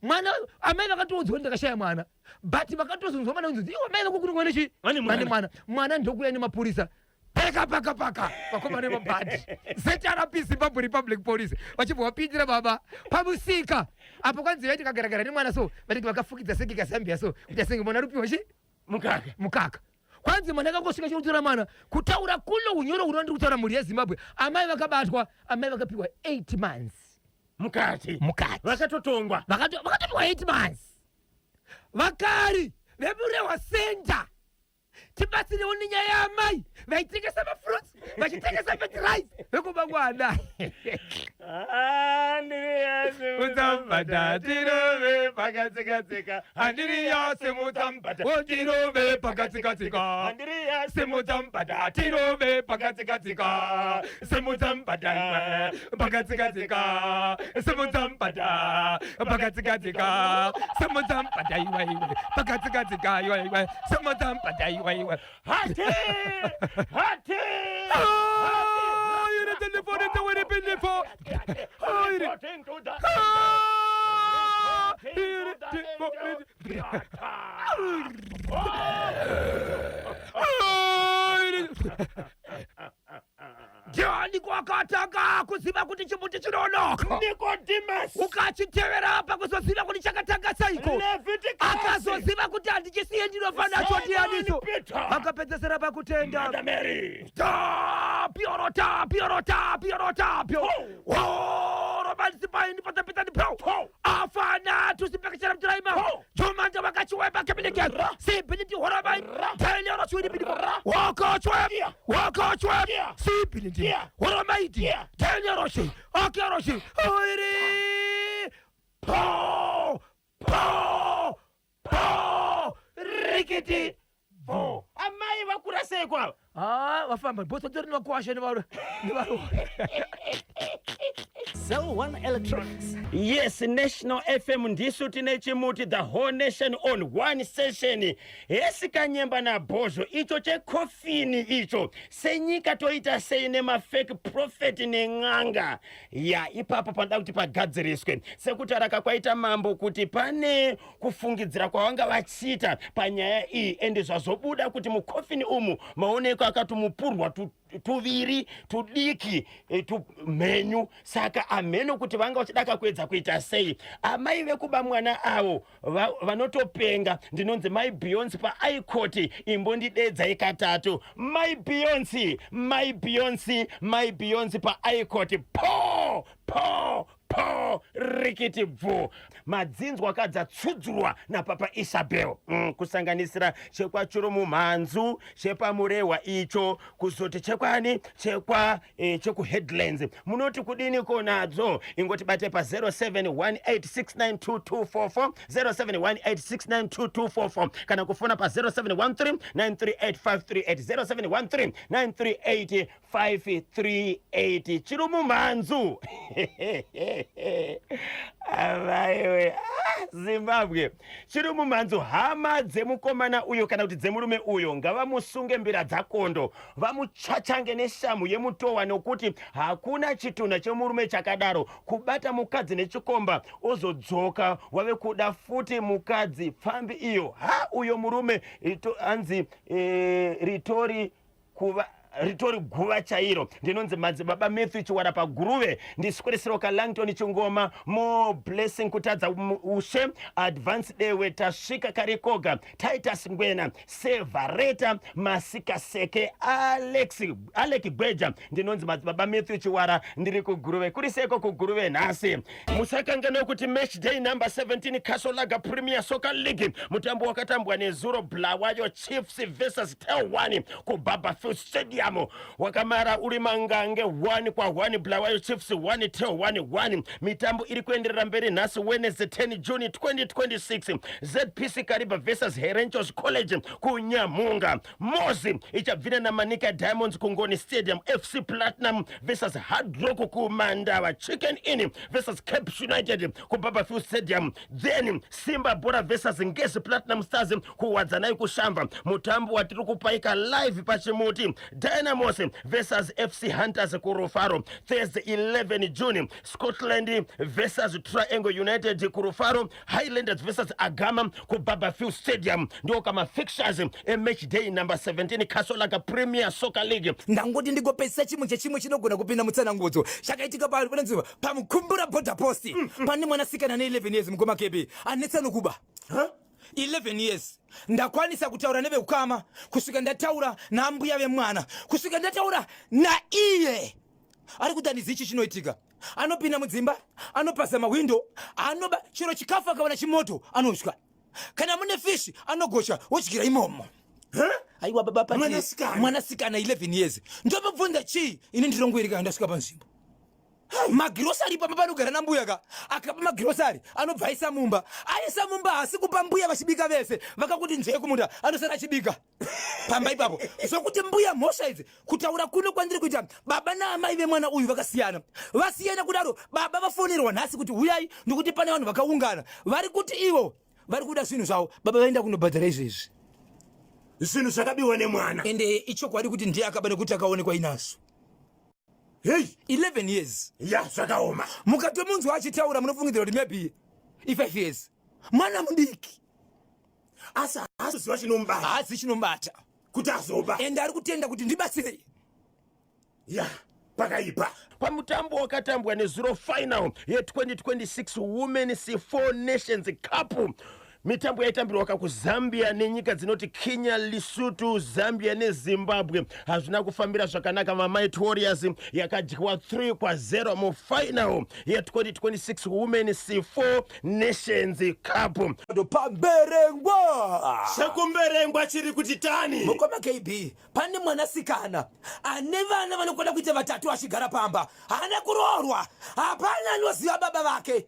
S2: mwana. Amai vakatoudzwa kuti ndakashaya mwana, but vakatozonzwa mwana unzonzi iwo mai vako kunongwa nechi
S1: Vane mwana.
S2: Vane mwana. Mwana ndokuuya nemapurisa, paka paka paka, vakomana vemabhandi, ZRP, Zimbabwe Republic Police, vachibva vapindira baba pamusika apo. Kwanzi vaiti kagaragara nemwana so vanenge vakafukidza senge kazambia so kuti asenge mwana rupiwa chi
S1: Mukaka.
S2: Mukaka. Kwanzi mwana akangosvika chinotora mwana. Kutaura kuno unyoro huno ndiri kutaura, mhuri yeZimbabwe, amai vakabatwa, amai vakapiwa 8 months.
S1: Mukati.
S2: Mukati.
S1: Vakatotongwa.
S2: Vakatopiwa 8 months. Vakari veMurewa Center, tibatsirewo nenyaya yaamai vaitengesa mafruits, vachitengesa fertilizer, vekuba mwana. Udzambata tirove.
S1: Pakatsika-tsika.
S2: Andiriya simudza mbada wotirove pakatsika-tsika.
S1: Andiriya
S2: Simudza mbada tirove pakatsika-tsika. Simudza mbada pakatsika-tsika. Simudza mbada pakatsika-tsika. Simudza mbada iwe iwe pakatsika-tsika iwe iwe. Simudza mbada iwe iwe.
S1: Hati! Hati!
S2: Ah, iri telefone tewere pelefo. Ah, iri.
S1: Reporting to the
S2: Ah,
S1: Reporting
S2: iri
S1: to the
S2: telefone.
S1: Theater.
S2: Ah, iri. Ndiani kwakatanga kuziva kuti chimuti chinonoka?
S1: Nicodemus.
S2: Ukachitevera apa kuzoziva kuti chakatanga seiko?
S1: Leviticus.
S2: Akazoziva kuti handichisiye ndinofa nacho
S1: Simon
S2: ndianiso?
S1: Peter.
S2: Akapedzesera pakutenda.
S1: Mother Mary.
S2: Tapio, tapio, tapio, tapio.
S1: Oh.
S2: Romansipaini patapitani pro.
S1: Oh.
S2: Afana tusipekechera mtiraima.
S1: Oh.
S2: Jomanda wakachiweba kabilike.
S1: Ra.
S2: Sibiliti horabai.
S1: Ra.
S2: Taylor chwiri bidi.
S1: Ra.
S2: Wako chwe.
S1: Yeah.
S2: Wako chwe.
S1: Yeah.
S2: Sibiliti.
S1: Yeah.
S2: Horamaiti.
S1: Yeah.
S2: Taylor shi. Akero shi. Oiri. Po. Po. Po. Rikiti.
S1: Bo. Amai vakura sei kwava?
S2: Ah, vafamba. Botso tori nevakwasha nevaru. Nevaru.
S3: Cell One Electronics.
S1: Yes, National FM ndisu tine chimuti the whole nation on one session. Hesi kanyemba nabhozho icho chekofini icho. Senyika toita sei nemafake prophet nen'anga. Ya, ipapo panoda kuti pagadziriswe. Sekutaura kwaita mambo kuti pane kufungidzira kwavanga vachiita panyaya iyi ende zvazobuda kuti mukofini umu maoneko akati mupurwa tuviri tudiki tumhenyu saka amheno kuti vanga vachidaka kuedza kuita sei. Amai vekuba mwana avo vanotopenga. Ndinonzi mai Beyonce paaikoti imbondidedzai katatu. Mai Beyonce, mai Beyonce, mai Beyonce paaikoti po po po rikiti bvu. Madzinzwa akadzatsudzurwa napapa Isabel, kusanganisira chekwachurumumhanzu, chepamurehwa icho, kuzoti chekwani chekwa chekuheadlands. Munoti kudiniko nadzo? Ingoti bate pa 0718692244, 0718692244, kana kufona pa 0713938538, 0713938538. Chirumumhanzu avaiwe. Ah, Zimbabwe, chirumumhanzu. Hama dzemukomana uyo kana kuti dzemurume uyo ngavamusunge mbira dzakondo, vamuchachange neshamu yemutowa, nokuti hakuna chitunha chemurume chakadaro. Kubata mukadzi nechikomba, ozodzoka wave kuda futi mukadzi pfambi iyo. Ha, uyo murume anzi ritori kuva ritori guva chairo. Ndinonzi madzibaba Matthew Chiwara paGuruve. Ndisweresero kaLangton Chingoma, More Blessing Kutadza, Ushe Advance Dewe, Tasvika Karikoga, Titus Ngwena, Sevareta Masikaseke, Alex Alec Gweja. Ndinonzi madzibaba Matthew Chiwara, ndiri kuGuruve. Kuri seko kuGuruve nhasi? Musakanganwe kuti match day number 17 Castle Lager Premier Soccer League, mutambo wakatambwa nezuro, Bulawayo Chiefs versus TelOne kuBarbourfields Stadium, wakamara uri mangange 1 kwa1, Bulawayo Chiefs 1, TelOne 1. Mitambo iri kuenderera mberi nhasi, Wednesday 10 June 2026, ZPC Kariba versus Herentals College kuNyamhunga. Mozi ichabvira naManica Diamonds kuNgoni Stadium. FC Platinum versus Hard Rock kuMandava. Chicken Inn versus Caps United kuBarbourfields Stadium. Then Simba Bhora versus Ngezi Platinum Stars kuWadzanai kuShamva. Mutambo watiri kupaika live pachimuti, Dynamos versus FC Hunters kuRufaro. Thursday 11 June, Scotland versus Triangle United kuRufaro. Highlanders versus Agama kuBarbourfields Stadium. Ndo kama fixtures ematch day number 17 Castle Lager Premier Soccer League.
S4: Ndangoti ndigopedzisa chimwe chechimwe chinogona kupinda mutsanangudzo chakaitika panonzi paMukumbura border post. Pane mwanasikana ne11 years, mukoma Kepi, anetsa nokuba. 11 years. Ndakwanisa kutaura nevekukama, kusvika ndataura naambuya vemwana, kusvika ndataura naiye ari kuti handizi ichi chinoitika. Anopinda mudzimba, anopasa mahwindo, anoba chero chikafu. Akawana chimoto anosvika, kana mune fishi anogosha wodyira imomo. Aiwa baba pati.
S5: Mwanasikana.
S4: Mwanasikana 11 years. Ndomubvunza chii ini ndirongoereka ndasvika panzvimbo. Magirosari pamba panogara nambuya ka, akapa magirosari anobva aisa mumba, aisa mumba haasi kupa mbuya vachibika vese, vakakuti nzvee kumunda anosara achibika pamba ipapo. Zvokuti mbuya mhosva idzi kutaura kuno kwandiri kuita, baba naamai vemwana uyu vakasiyana. Vasiyana kudaro, baba vafonerwa nhasi kuti huyai nokuti pane vanhu vakaungana vari kuti ivo vari kuda zvinhu zvavo. Baba vaenda kunobhadhara izvezvi
S1: zvinhu zvakabiwa nemwana.
S4: Ende ichokwadi kuti ndiye akaba nekuti akaonekwa inazvo.
S1: Hey!
S4: 11 years.
S1: Ya, zvakaoma.
S4: Mukatomunzwa achitaura munofungidzira kuti maybe i5 years, mwana mudiki.
S1: Asi haasi chinomubata.
S4: Haasi chinomubata
S1: kuti azoba.
S4: Ende ari kutenda kuti ndibatsirei.
S1: Ya, pakaipa. Pamutambo wakatambwa nezuro, final ye2026 Women's Four Nations Cup, mitambo yaitambirwa kuzambia nenyika dzinoti Kenya, Lesotho, Zambia neZimbabwe, hazvina kufambira zvakanaka. MaMighty Warriors yakadyiwa 3 kwa0 mufinal ye2026 Women's Four Nations Cup.
S4: Pamberengwa.
S1: Chekumberengwa chiri kuti tani.
S4: Mukoma KB, pane mwanasikana ane vana vanokwana kuita vatatu achigara pamba, haana kuroorwa, hapana anoziva baba vake,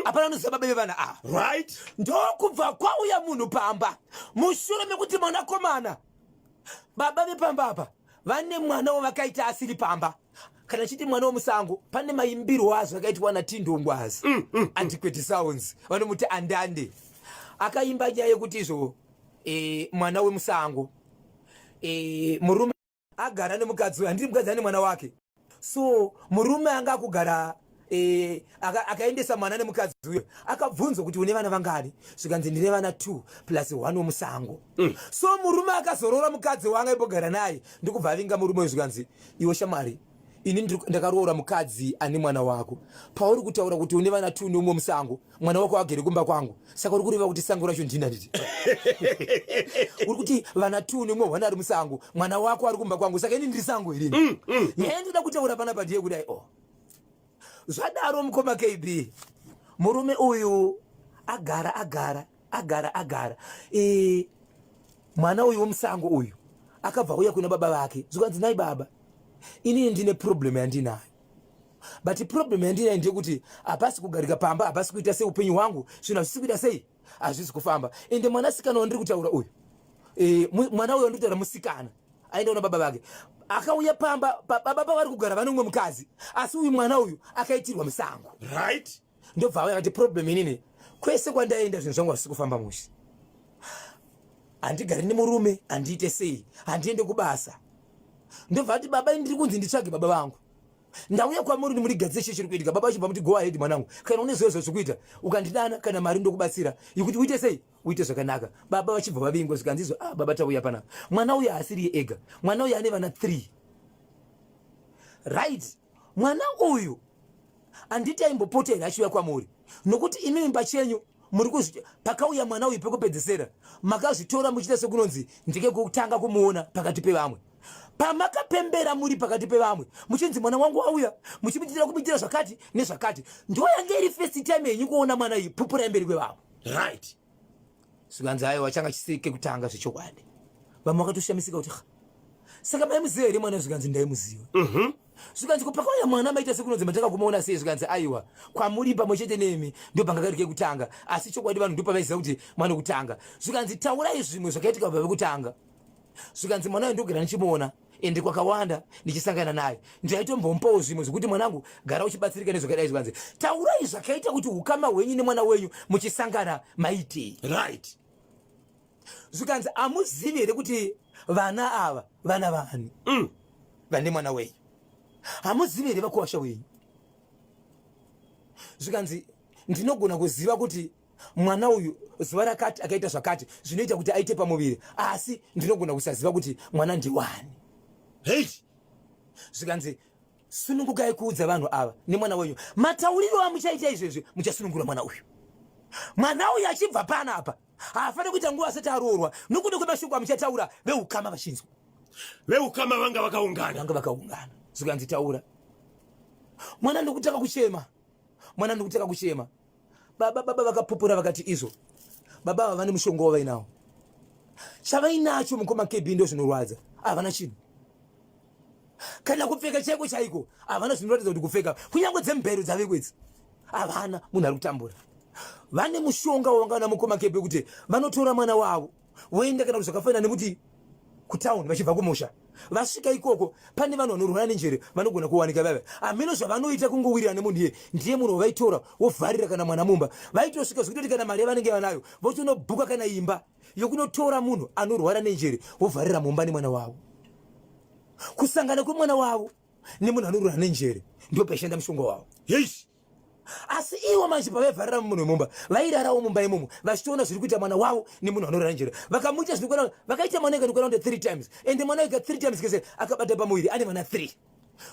S4: hapana anoziva baba vevana ava. Ndokubva kwauya munhu pamba mushure mekuti mwanakomana, baba vepamba apa vane mwana wavakaita asiri pamba. Kana chiti mwana womusango, pane maimbirwo azvo akaitwa naTindongwazi, Antiquity Sounds, vanomuti Andande, akaimba nyaya yekuti izvo mwana wemusango, murume agara nemukadzi uyu, handiri mukadzi ane mwana wake. So murume anga akugara akaendesa mwana nemukadzi uyo, akabvunzwa kuti une vana vangani, zvikanzi ndine vana 2 plus 1 wemusango. So murume akazoroora mukadzi waanga imbogara naye, ndikubva avinga murume uyu, zvikanzi iwe shamwari, ini ndakaroora mukadzi ane mwana wako. Pauri kutaura kuti une vana 2 neumwe musango, mwana wako agere kumba kwangu, saka uri kureva kuti sango racho ndina nditi uri kuti vana 2 neumwe hwana ari musango, mwana wako ari kumba kwangu, saka ini ndiri sango irini? Nyaya ndinoda kutaura panapa ndiye kudai o oh. Zvadaro, mukoma KB, murume uyu agara agara agara agara, mwana uyu wemusango uyu akabva uya kuna baba vake, zvikanzi, "Nai baba, inini ndine problem yandinayo, but problem yandinayo ndeyekuti hapasi kugarika pamba, hapasi kuita sei, upenyu hwangu zvinhu hazvisi kuita sei, hazvisi kufamba." Ende mwanasikana wandiri kutaura uyu, mwana uyu wandiri kutaura musikana, aenda kuna baba vake, akauya pamba baba pavari kugara vane umwe mukadzi, asi uyu mwana uyu akaitirwa musango. Ndobva auya akati, "Problem inini, kwese kwandaenda zvinhu zvangu hazvisi kufamba mushe, handigari nemurume, handiite sei, handiende kubasa." Ndobva ati, "Baba, ndiri kunzi nditsvage baba vangu, ndauya kwamuri kuti mundigadzire chii chiri kuitika." Baba vachibva muti, "Go ahead mwanangu, kana une zviyo zvazvikuita ukandidana kana mari ndokubatsira yekuti uite sei, uite zvakanaka." Baba vachibva vavingwa, zvikanzi izvo, "Ah, baba, tauya panapa, mwana uyu haasiriye ega, mwana uyu ane vana 3, right? Mwana uyu handiti aimbopota here achiuya kwamuri? Nokuti imimi pachenyu muri kuzvi pakauya mwana uyu pekupedzesera makazvitora muchiita sekunonzi ndike kutanga kumuona pakati pevamwe. Pamakapembera muri pakati pevamwe muchinzi mwana wangu auya, muchimuitira kumuitira zvakati nezvakati, ndo yange iri first time yenyu kuona mwana iyi? Pupurai mberi kwevamwe." Zvikanzi, "Aiwa, changa chisiri kekutanga zvechokwadi." Vamwe vakatoshamisika kuti, "Ha, saka maimuziva here mwana?" Zvikanzi, "Ndaimuziva." Zvikanzi, "Ko pakauya mwana maita sekunonzi matanga kumuona sei?" Zvikanzi, "Aiwa, kwamuri pamwe chete nemi ndopanga kari kekutanga, asi chokwadi vanhu ndopavaiziva kuti mwana wekutanga." Zvikanzi, "Taurai zvimwe zvakaitika kubva vekutanga." Zvikanzi, "Mwana uyu ndogara ndichimuona, ende kwakawanda ndichisangana naye, ndaitombomupawo zvimwe zvekuti mwanangu gara uchibatsirika nezvakadai." Zvikanzi, "Taurai zvakaita kuti ukama hwenyu nemwana wenyu muchisangana maitei." Zvikanzi, "Hamuzivi here kuti vana ava vana vani vane mwana wenyu? Hamuzivi here vakuwasha wenyu?" Zvikanzi, "Ndinogona kuziva kuti mwana uyu zuva rakati akaita zvakati zvinoita kuti aite pamuviri, asi ndinogona kusaziva kuti mwana ndiwani." Zvikanzi, "Sunungukai kuudza vanhu ava nemwana wenyu. Matauriro amuchaita izvezvi muchasunungura mwana uyu. Mwana uyu achibva panapa haafaniri kuita nguva asati aroorwa nokuda kwemashoko amuchataura veukama vachinzwa."
S1: Veukama vanga vakaungana.
S4: Vanga vakaungana. Zvikanzi, "Taura." Mwana ndokutanga kuchema, mwana ndokutanga kuchema. Baba vakapupura vakati izvo baba ava vane mushonga wavainawo. Chavainacho, mukoma KB, ndo zvinorwadza, havana chinhu. Kana kupfeka chaiko chaiko havana zvinoratidza kuti kupfeka, kunyange dzemubhero dzaveko idzi havana. Munhu ari kutambura. Vane mushonga wavangana mukoma Kepe kuti vanotora mwana wavo voenda kana kuti zvakafanana nekuti kutauni vachibva kumusha, vasvika ikoko pane vanhu vanorwara nenjere vanogona kuwanika vaiva hameno zvavanoita kungowirirana nemunhu iye ndiye munhu wavaitora wovharira kana mwana mumba. Vaitosvika zvekutoti kana mari yavanenge vanayo votonobhuka kana imba yokunotora munhu anorwara nenjere wovharira mumba nemwana wavo. Kusangana kwemwana wavo nemunhu anorwara nenjere ndo paishanda mushonga wavo.
S1: Heish.
S4: Asi ivo manje pavaivharira munhu wemumba, vairarawo mumba imomo vachitoona zviri kuita mwana wavo nemunhu anorara njere. Vakamuita zvinokwana, vakaita mwana ega kunde 3 times, ende mwana ega 3 times kese akabata pamuviri ane vana 3.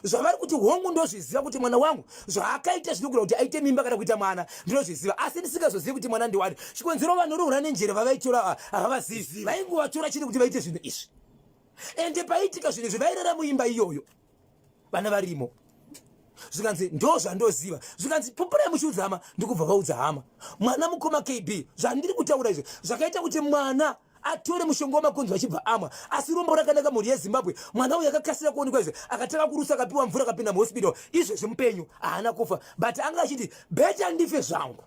S4: Zvavari kuti, hongu, ndozviziva kuti mwana wangu zvaakaita zvinogona kuti aite mimba kana kuita mwana, ndinozviziva, asi ndisingazozivi kuti mwana ndiwani. Chikonzero, vanorora nenjere vavaitora havavazivi, vaingovatora chete kuti vaite zvinhu izvi. Ende paiitika zvinhu izvi vairara muimba iyoyo, vana varimo. Zvikanzi, ndo zvandoziva. Zvikanzi, pupurai muchiudza hama. Ndikubva vaudza hama mwana, mukoma KB, zvandiri kutaura izvi zvakaita kuti mwana atore mushonga wamakonzo achibva amwa. Asi rombo rakanaka, mhuri yeZimbabwe, mwana uyu akakasira kuonekwa izvi, akatanga kurusa, akapiwa mvura, akapinda muhospital. Izvezvi mupenyu, haana kufa, but anga achiti, better ndife zvangu,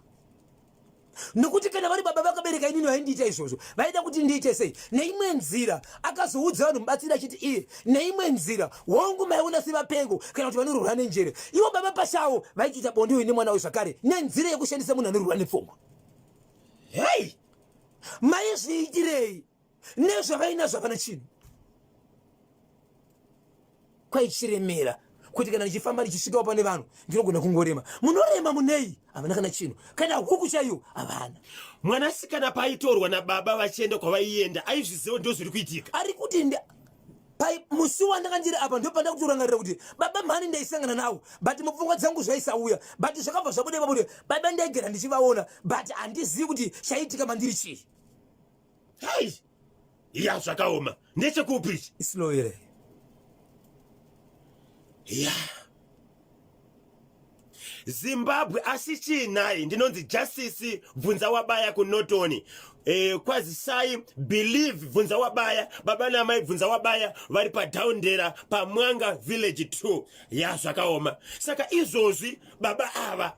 S4: nokuti kana vari baba vakabereka inini vaindiita izvozvo, vaida kuti ndiite sei? Neimwe nzira akazoudza vanhu mubatsiri achiti iye, neimwe nzira, hongu, maiona sevapengo kana kuti vanorwara nenjere, ivo baba pachavo vaitoita bonde uyu nemwana uyu zvakare nenzira yekushandisa munhu anorwara nepfungwa.
S1: Hei.
S4: Maizviitirei nezvavainazvo? Hapana chinhu kwaichiremera kuti kana ndichifamba ndichisvikawo pane vanhu ndinogona kungorema. Munorema munei? Havana kana chinhu, kana huku chaiyo havana.
S1: Mwanasikana paaitorwa nababa vachienda kwavaienda, aizviziva ndo zviri kuitika?
S4: Ari kuti musi wandanga ndiri apa ndo panda kutorangarira kuti baba mhani ndaisangana navo, but mupfungwa dzangu zvaisauya, but zvakabva zvabuda ipapo kuti baba ndaigara ndichivaona, but handizivi kuti chaiitika mandiri chii.
S1: Hei, ya, zvakaoma. Ndechekupi ichi?
S4: Islow here?
S1: Ya, Zimbabwe, asi chiinai? Ndinonzi Justice Bvunza Wabaya kuNorton. Kwazisai Believe Bvunza Wabaya, baba namai Bvunza Wabaya vari paDhaundera paMwanga Village 2. Ya, zvakaoma. Saka izvozvi baba ava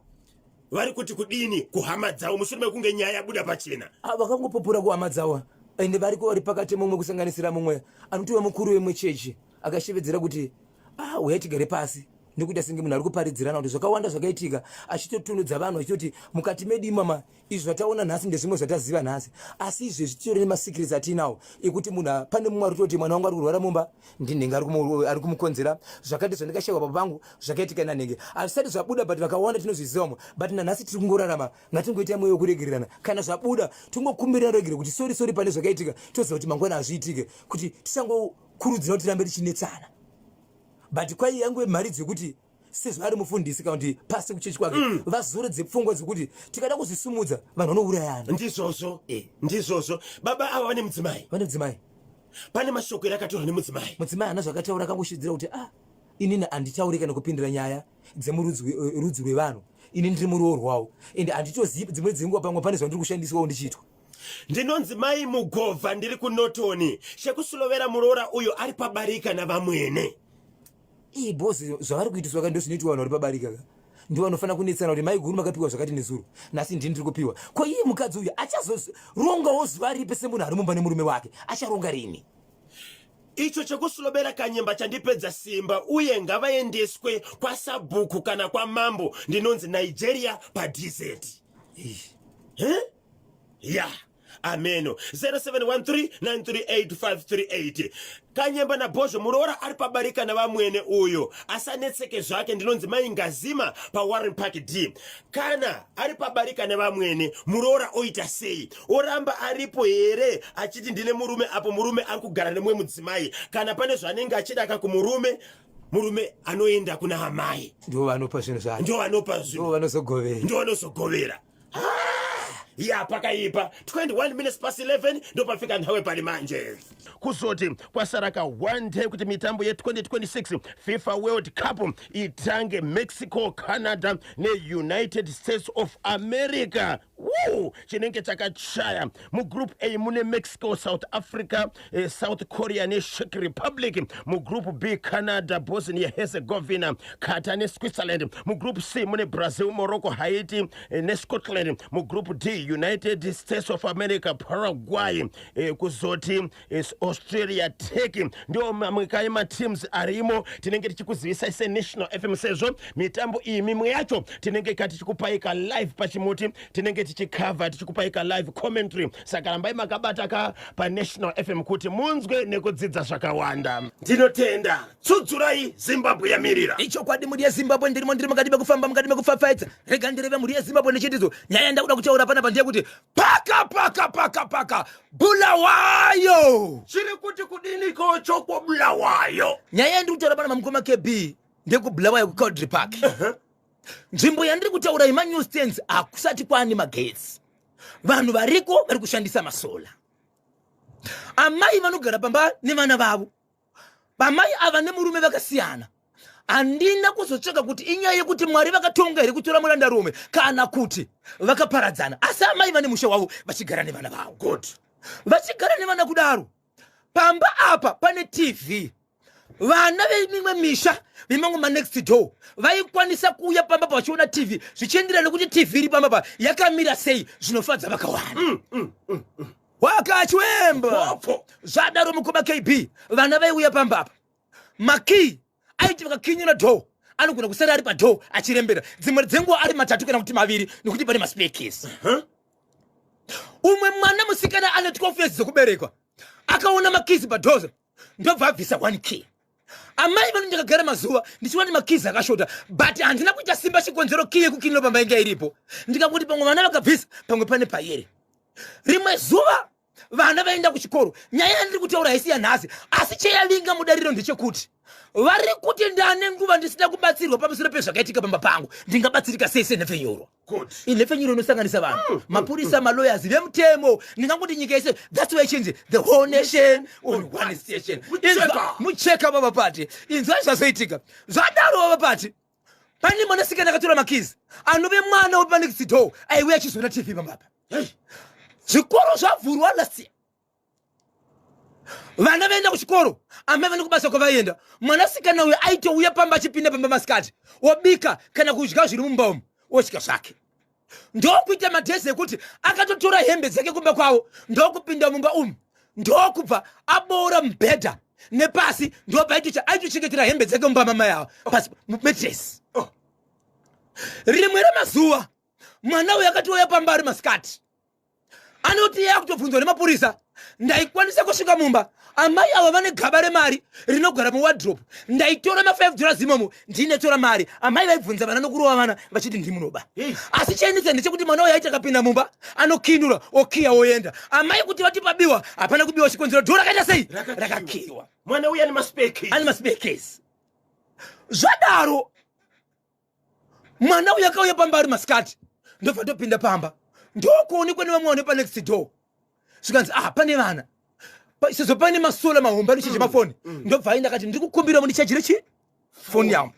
S1: vari kuti kudini kuhama dzavo mushure mekunge nyaya yabuda pachena?
S4: Ah, vakangopupura kuhama dzavo, ende variko vari pakati mumwe, kusanganisira mumwe anotova mukuru wemwe chechi, akashevedzera kuti, ah, uyai tigare pasi, nekuita senge munhu ari kuparidzirana kuti zvakawanda zvakaitika, achitotunudza vanhu achitoti mukati medu imama izvi zvataona nhasi ndezvimwe zvataziva nhasi, asi izvezvi titori nemasecrets atinawo ekuti munhu pane mumwe ari kutoti mwana wangu ari kurwara mumba ndinenge ari kumukonzera zvakati, zvandikashayiwa baba vangu zvakaitika nanhenge, hazvisati zvabuda, but vakawanda tinozvizivamo. But nanhasi tiri kungorarama. Ngatingoitai mwoyo wekuregererana. Kana zvabuda, tingokumbirira regere kuti sorry, sorry pane zvakaitika, toziva kuti mangwana hazviitike, kuti tisangokurudzira kuti tirambe tichinetsana. But kwai yanguve mharidzo yekuti sezvo ari mufundisi kana kuti pasi kuchechi kwake, vazoredze pfungwa dzekuti tikada kuzvisumudza vanhu vanourayana.
S1: Ndizvozvo. Ndizvozvo. Baba ava vane mudzimai?
S4: Vane mudzimai.
S1: Pane mashoko ere akatorwa nemudzimai?
S4: Mudzimai haana zvakataura, akangoshidzira kuti, ah, inini handitauri kana kupindira nyaya dzemurudzi rudzi rwevanhu. Ini ndiri muroorwawo, ende handitozivi dzimwe dzenguva pamwe pane zvandiri kushandiswawo ndichiitwa.
S1: Ndinonzi Mai Mugovha, ndiri kuNorton. Chekusulovera muroora uyo ari pabarika navamwene.
S4: Ii, boss, zvavari kuitiswa ka ndo zvinoitwa vanhu vari pabarika ka. Ndo vanofanira kunetsana kuti mai guru makapiwa zvakati nezuro, nhasi ndini ndiri kupiwa. Ko iye mukadzi uyu achazorongawo zuva ripi semunhu ari mumba nemurume wake? Acharonga rini?
S1: Icho chekusulobera kanyemba chandipedza simba, uye ngavaendeswe kwasabhuku kana kwamambo. Ndinonzi Nigeria paDZ.
S4: Ih.
S1: Ya, ameno. 0713938538. Kanyemba naBhozho, muroora ari pabarika navamwene uyo asanetseke zvake. Ndinonzi Mai Ngazima paWarren Park D. Kana ari pabarika nevamwene, muroora oita sei? Oramba aripo here achiti ndine murume, apo murume ari kugara nemumwe mudzimai? Kana pane zvaanenge achidaka kumurume, murume anoenda kuna amai.
S4: Ndo vanopa zvinhu zvacho.
S1: Ndo vanopa zvinhu.
S4: Ndo vanozogovera.
S1: Ndo vanozogovera. Ya, pakaipa. 21 minutes past 11 ndopafika nhawe pari manje. Kuzoti kwasara ka one day kuti mitambo ye2026 FIFA World Cup itange, Mexico, Canada neUnited States of America. Woo! Chinenge chakachaya. Mugroup A mune Mexico, South Africa, South Korea neCzech Republic. Mugroup B, Canada, Bosnia Herzegovina, Qatar neSwitzerland. Mugroup C mune Brazil, Morocco, Haiti neScotland. Mugroup D, United States of America, Paraguay, kuzoti Australia, Turkey. Ndiwo mamwe kaye mateams arimo. Tinenge tichikuzivisai seNational FM, sezvo mitambo iyi mimwe yacho tinenge ka tichikupai ka live pachimuti, tinenge tichicover, tichikupai ka live commentary. Saka rambai makabata ka paNational FM kuti munzwe nekudzidza zvakawanda. Ndinotenda. Tsudzurai, Zimbabwe yamirira.
S4: Ichokwadi, mhuri yeZimbabwe, ndirimo, ndiri mukati mekufamba, mukati mekufafaidza. Rega ndireve, mhuri yeZimbabwe, nechitidzo. Nyaya yandakuda kutaura panapa ndeyekuti paka paka paka paka Bulawayo.
S1: Chiri kuti kudiniko chokwobulawayo?
S4: Nyaya yandiri kutaura panapa, mukoma KB, ndekuBulawayo, kuCowdray Park. Nzvimbo yandiri kutaura yemanew stands, hakusati kwaane magetsi. Vanhu variko vari kushandisa masolar. Amai vanogara pamba nevana vavo. Vamai ava nemurume vakasiyana. Handina kuzotsvaka kuti inyaya yekuti Mwari vakatonga here kutora murandarume kana kuti vakaparadzana, asi amai vane musha wavo vachigara nevana vavo.
S1: Good.
S4: Vachigara nevana kudaro, pamba apa pane TV. Vana vemimwe misha, vemamwe manext door, vaikwanisa kuuya pamba pa vachiona TV, zvichienderana nekuti TV iri pamba pa yakamira sei, zvinofadza vakawanda. Wakachwemba. Zvadaro, mukoma KB, vana vaiuya pamba apa, makey aiti vakakinyura door, anogona kusara ari padoor achirembera dzimwe dzenguva ari matatu kana kuti maviri, nekuti pane maspare keys. Umwe mwana musikana ane 12 years dzekuberekwa akaona makeys padoor, ndobva abvisa one key. Amai vano, ndakagara mazuva ndichiona makeys akashota, but handina kuita simba chikonzero key yekukiniro pamba inga iripo. Ndikangoti pamwe vana vakabvisa, pamwe pane payere. Rimwe zuva vana vaenda kuchikoro. Nyaya yandiri kutaura haisi yanhasi, asi cheyavinga mudariro ndechekuti vari kuti ndane nguva ndisina kubatsirwa pamusoro pezvakaitika pamba pangu. Ndingabatsirika sei senhepfenyuro?
S1: Good.
S4: Inhepfenyuro inosanganisa vanhu, mapurisa, malawyers, vemutemo, ndingangoti nyika yese. That's why ichinzi The Whole Nation on One Station.
S1: Mucheka.
S4: Mucheka, baba Pati. Inzwa zvazoitika. Zvadaro, baba Pati, pane mwanasikana akatora makeys, anove mwana wepanext door, aiuya achizoona TV pambapa.
S1: Hey.
S4: Zvikoro zvavhurwa last year, vana vaenda kuchikoro, amai vane kubasa kwavaienda. Mwanasikana uyo aitouya pamba, achipinda pamba masikati, obika kana kudya zviri mumba umu, odya zvake. Ndokuita madhezi ekuti akatotora hembe dzake kumba kwavo, ndokupinda mumba umu, ndokubva aboora mubhedha nepasi. Ndobva aitochengetera hembe dzake mumba mamai ava, pasi mumattress.
S1: Oh.
S4: Rimwe remazuva mwana uyu akatouya pamba ari masikati. Anoti iye akutobvunzwa nemapurisa, ndaikwanisa kusvika mumba, amai ava vane gaba remari rinogara muwardrobe, ndaitora ma5 dollars imomo, ndinetora mari. Amai vaibvunza vana nokurova vana vachiti ndimunoba.
S1: Hey.
S4: Asi chainetsa ndechekuti mwana uyu aiti akapinda mumba, anokinura, okiya, oenda. Amai kuti vati pabiwa, hapana kubiwa, chikonzero door rakaita sei?
S1: Rakakiyiwa.
S4: Rakakiyiwa.
S1: Mwana uya nemaspare keys.
S4: Ane maspare keys. Zvadaro, mwana uyu akauya pamba ari masikati, ndobva topinda pamba, ndokuonekwa nevamwe vane panext door. Zvikanzi, ah, pane vana. Sezvo pane masolar mahombe anochaja mafoni, ndobva aenda akati, ndiri kukumbira mundichajire chi foni yangu.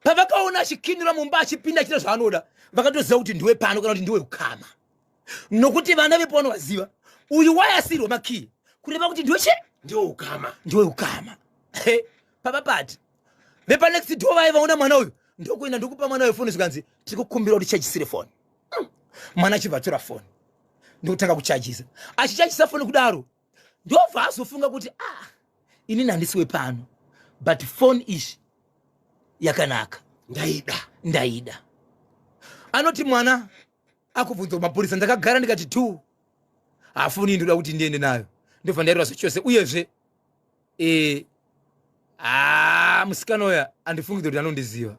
S4: Pavakaona achikinura mumba, achipinda, achiita zvaanoda, vakatoziva kuti ndiwe pano kana kuti ndiwe ukama, nokuti vana vepo vanovaziva. Uyu wayasirwa makii, kureva kuti ndiwe che
S1: Ndiwo ukama.
S4: Ndiwe ukama. He, papa Pati, vepanext door vaivaona mwana uyu, ndokuenda ndokupa mwana uyu foni. Zvikanzi, tiri kukumbira kuti chajisire foni. Mwana achibva atora foni, ndokutanga kuchajisa. Achichajisa foni kudaro, ndobva azofunga kuti, ah, inini handisiwe pano, but foni izvi yakanaka.
S1: Ndaida.
S4: Ndaida. Anoti mwana akubvunzwa kumapurisa, ndakagara ndikati tu hafoni, ndoda kuti ndiende nayo, ndobva ndairwa zvachose. Uyezve ah, musikana uya andifungidza kuti anondiziva,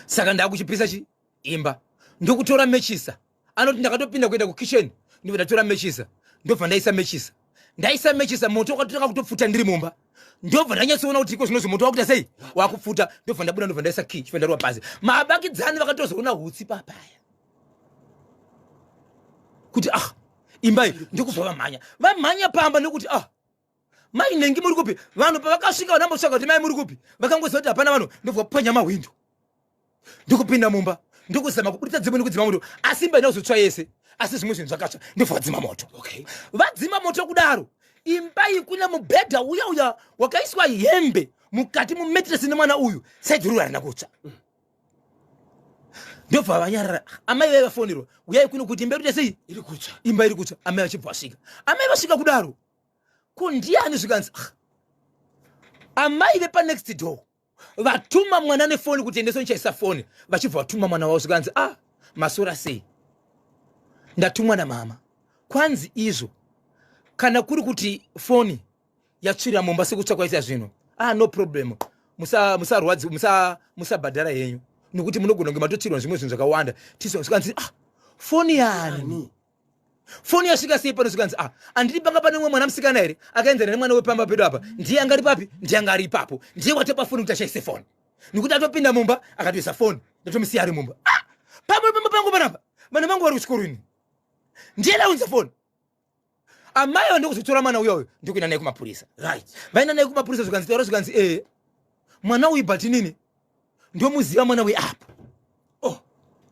S4: saka ndakuchipisa chi imba, ndokutora mechisa. Anoti ndakatopinda kuenda kukitchen, ndobva ndatora mechisa, ndobva ndaisa mechisa. Ndaisa mechisa, moto wakatotanga kutopfuta ndiri mumba. Ndobva ndanyatsoona kuti iko zvinozvi moto wakuita sei, wakupfuta. Ndobva ndabuda, ndobva ndaisa key, chibva ndarova pasi. Mavakidzani vakatozoona hutsi papaya kuti, ah, imba iyi. Ndokubva vamhanya, vamhanya pamba nekuti, ah, mai nengi muri kupi? Vanhu pavakasvika, vanambotsvaga kuti mai muri kupi, vakangoziva kuti hapana vanhu, ndobva kupwanya mahwindo, ndokupinda mumba. Ndokuzama kuburitsa dzimwe nekudzima moto, asi imba ina kuzotsva yese, asi zvimwe zvinhu zvakatsva. Ndobva vadzima moto. Vadzima moto kudaro, imba iyi kuna mubhedha uya uya wakaiswa hembe mukati mumetresi nemwana uyu, saidhururu harina kutsva. Ndobva vanyarara. Amai vaiva vafonerwa, uyai kuno kuti imba iri sei,
S1: iri kutsva.
S4: Imba iri kutsva. Amai vachibva vasvika. Amai vasvika kudaro, ko ndiani? Zvikanzi, ah, amai vepanext door vatuma mwana nefoni kuti endeso nichaisa foni. Vachibva vatuma mwana wavo, zvikanzi, ah, masora sei, ndatumwa namama, kwanzi izvo kana kuri kuti foni yatsvira mumba sekutsva kwaita zvino, ah, no problem, musarwadzi, musabhadhara henyu nekuti munogona kunge matotsvirwa zvimwe zvinhu zvakawanda. Tiso zvikanzi, ah, foni yani? Foni yasvika sei pano? Zvikanzi, ah, handidi panga pane umwe mwana musikana here akaenzana nemwana wepamba pedu apa, ndiye anga ari papi, ndiye anga ari ipapo, ndiye watopa foni kuti ashaise foni, nekuti atopinda mumba akatoisa foni, ndatomusiya ari mumba. Ah, pamwe pamba pangu panapa vana vangu vari kuchikoro, ini ndiye ndaunza foni. Amai ava ndokuzotora mwana uyoyo ndokuenda naye kumapurisa. Vaenda naye kumapurisa, zvikanzi taura, zvikanzi, ee, mwana uyu, but inini ndomuziva mwana weapo.
S1: Oh,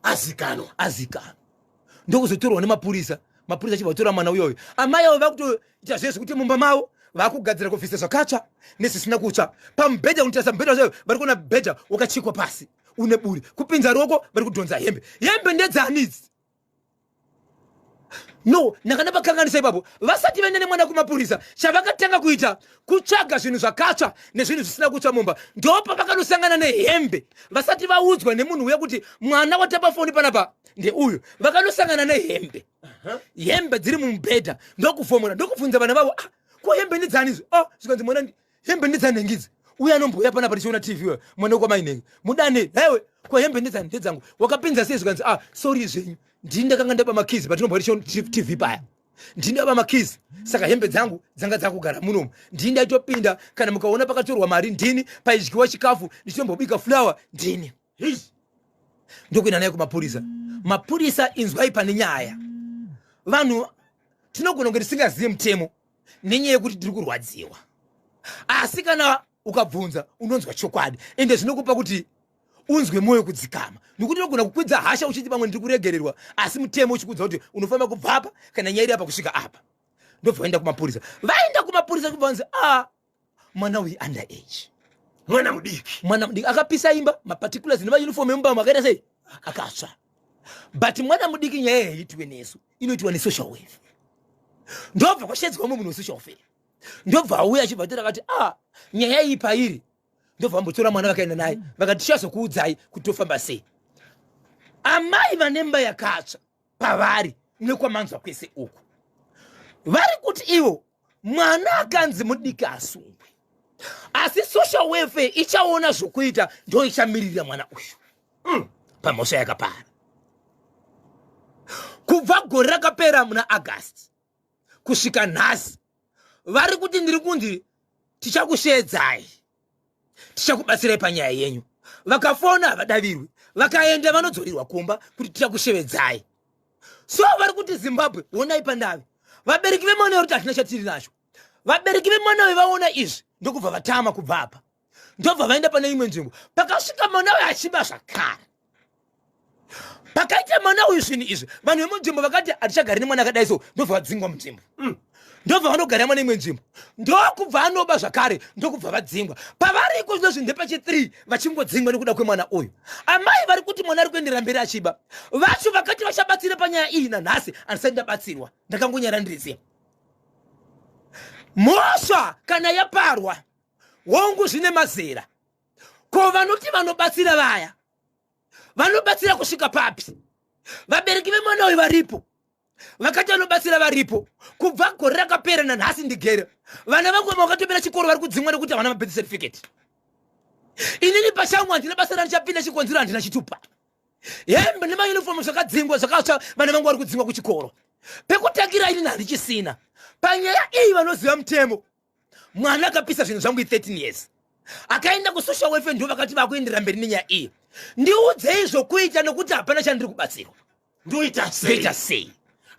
S1: azikanwa.
S4: Azikanwa. Ndokuzotorwa nemapurisa. Mapurisa achibva vatora mwana uyoyo. Amai avo vakutoita zvezvo kuti mumba mavo vakugadzira kubvisa zvakatsva nezvisina kutsva. Pamubhedha, unotarisa mubhedha wacho, vari kuona bhedha wakachikwa pasi une buri, kupinza ruoko vari kudhonza hembe. Hembe ndedzani idzi? No, ndakanda pakanganisa ipapo. Vasati vaenda nemwana kumapurisa, chavakatanga kuita kutsvaga zvinhu zvakatsva nezvinhu zvisina kutsva mumba. Ndopa vakanosangana nehembe vasati vaudzwa nemunhu uya kuti mwana watapa foni panapa ndeuyu. Vakanosangana nehembe, hembe dziri mumubhedha. Ndokuvhomora, ndokubvunza vana vavo, ah, ko hembe ndedzani izvi? Oh, zvikanzi, mwana, hembe ndedzanhengi idzi, uye anombouya panapa tichiona TV uyo, mwana wekwaMainhengi, mudane hewe. Ko hembe ndedzani? Ndedzangu. Wakapinza sei? Zvikanzi, ah, sorry zvenyu, ndini ndakanga ndaba makizi patinomboya tichiona TV paya, ndini ndaba makizi, saka hembe dzangu dzanga dzakugara munomu, ndini ndaitopinda. Kana mukaona pakatorwa mari ndini, paidyiwa chikafu ndichitombobika fulawa ndini. Ndokuenda naye kumapurisa. Mapurisa, inzwai pane nyaya. Vanhu tinogona kunge tisingazive mutemo nenyaya yekuti tiri kurwadziwa, asi kana ukabvunza unonzwa chokwadi, ende zvinokupa kuti unzwe mwoyo kudzikama, nekuti unogona kukwidza hasha uchiti pamwe ndiri kuregererwa, asi mutemo uchikudza kuti unofanira kubva apa kana nyaya iri apa kusvika apa. Ndobva vaenda kumapurisa. Vaenda kumapurisa, kubva vanzi, a, mwana uyu under age.
S1: Mwana mudiki.
S4: Mwana mudiki akapisa imba, maparticulars nemauniform emumba makaita sei, akatsva, but mwana mudiki, nyaya yaitwe nesu inoitwa nesocial welfare. Ndobva kwashedzwa umwe munhu wesocial welfare, ndobva auya achibva tora akati, ah, nyaya iyi pairi. Ndobva vambotora mwana vakaenda naye, vakati tichazokuudzai kuti tofamba sei. Amai vane mba yakatsva pavari nekwamanzwa kwese uku, vari kuti ivo mwana akanzi mudiki asungwe, asi social welfare ichaona zvokuita, ndo ichamiririra mwana uyu pamhosva yakapara. Kubva gore rakapera muna August kusvika nhasi, vari kuti ndiri kunzi tichakushedzai, tichakubatsirai panyaya yenyu. Vakafona havadavirwi, vakaenda vanodzorerwa kumba kuti tichakushevedzai. So vari kuti, Zimbabwe, honai pandave. Vabereki vemwana vari kuti hatina chatiri nacho. Vabereki vemwana uyu vaona izvi, ndokubva vatama kubva apa, ndobva vaenda pane imwe nzvimbo. Pakasvika mwana uyu achiba zvakare, pakaita mwana uyu zvinhu izvi, vanhu vemunzvimbo vakati hatichagari nemwana akadai, so ndobva vadzingwa munzvimbo. Ndobva vanogara mwana imwe nzvimbo, ndokubva anoba zvakare, ndokubva vadzingwa. Pavariko zvino zvinhu ndepachi 3 vachingodzingwa nekuda kwemwana uyu. Amai vari kuti mwana ari kuenderera mberi achiba. Vacho vakati vachabatsira panyaya iyi, nanhasi handisati ndabatsirwa, ndakangonyara ndiriziya. Mhosva kana yaparwa, hongu, zvine mazera. Ko vanoti vanobatsira vaya vanobatsira kusvika papi? Vabereki vemwana uyu varipo, vakati vanobatsira varipo kubva gore rakapera nanhasi ndigere. Vana vangu vamwe vakatopera chikoro vari kudzimwa nekuti havana mabirth certificate. Inini pachangu handina basa randichapinda, chikonzero handina chitupa. Hembe nemaunifomu zvakadzingwa, zvakatsva, vana vangu vari kudzingwa kuchikoro. Pekutangira inini handichisina panyaya iyi. Vanoziva mutemo, mwana akapisa zvinhu zvangu i13 years, akaenda kusocial welfare, ndo vakati vakuenderera mberi nenyaya iyi. Ndiudzei zvokuita nekuti hapana chandiri kubatsirwa.
S1: Ndoita sei?
S4: Ndoita sei?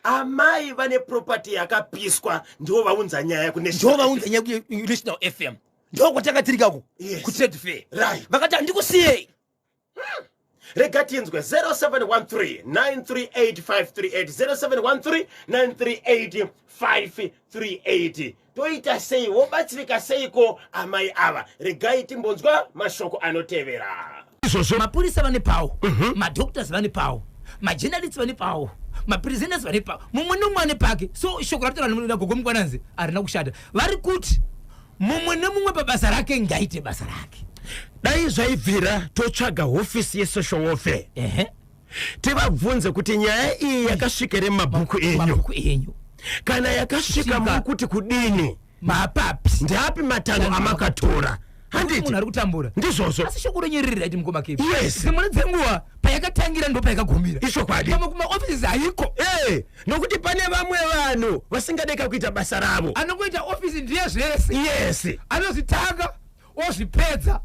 S1: Amai vane property yakapiswa ndivo vaunza nyaya kune
S4: Ndo vaunza nyaya kuNational FM, ndo kwatanga tiri kako. Kutrade fair. Vakati handikusiyei.
S1: Rega tinzwe 0713 938 538, 0713 938 538. Toita sei? Wobatsirika seiko amai ava? Regai timbonzwa mashoko anotevera. Izvozvo.
S2: Mapurisa vane pawo, madoctors vane pawo, majournalists vane pawo, mapresenters vane pawo, mumwe nemumwe ane pake. So shoko rataura nagogo Mukwananzi harina kushata. Vari kuti mumwe nemumwe pabasa rake ngaite basa rake.
S1: Dai zvaibvira totsvaga hofisi yesocial welfare, tivabvunze kuti nyaya iyi yakasvika here mumabhuku enyu?
S2: Mabhuku enyu.
S1: Kana yakasvika,
S2: Svika.
S1: muri kuti kudini?
S2: Mapapi?
S1: Ndeapi matanho amakatora, handiti?
S2: Munhu ari kutambura.
S1: Ndizvozvo.
S2: Asi shoko renyererera iti, mukoma Kepi,
S1: Yes.
S2: dzimwe dzenguva payakatangira ndo payakagumira.
S1: Ichokwadi.
S2: Pamwe kumaofisi haiko.
S1: Eh, nokuti pane vamwe vanhu vasingadeka kuita basa ravo.
S2: Anongoita ofisi ndiye zvese. Anozvitanga ozvipedza.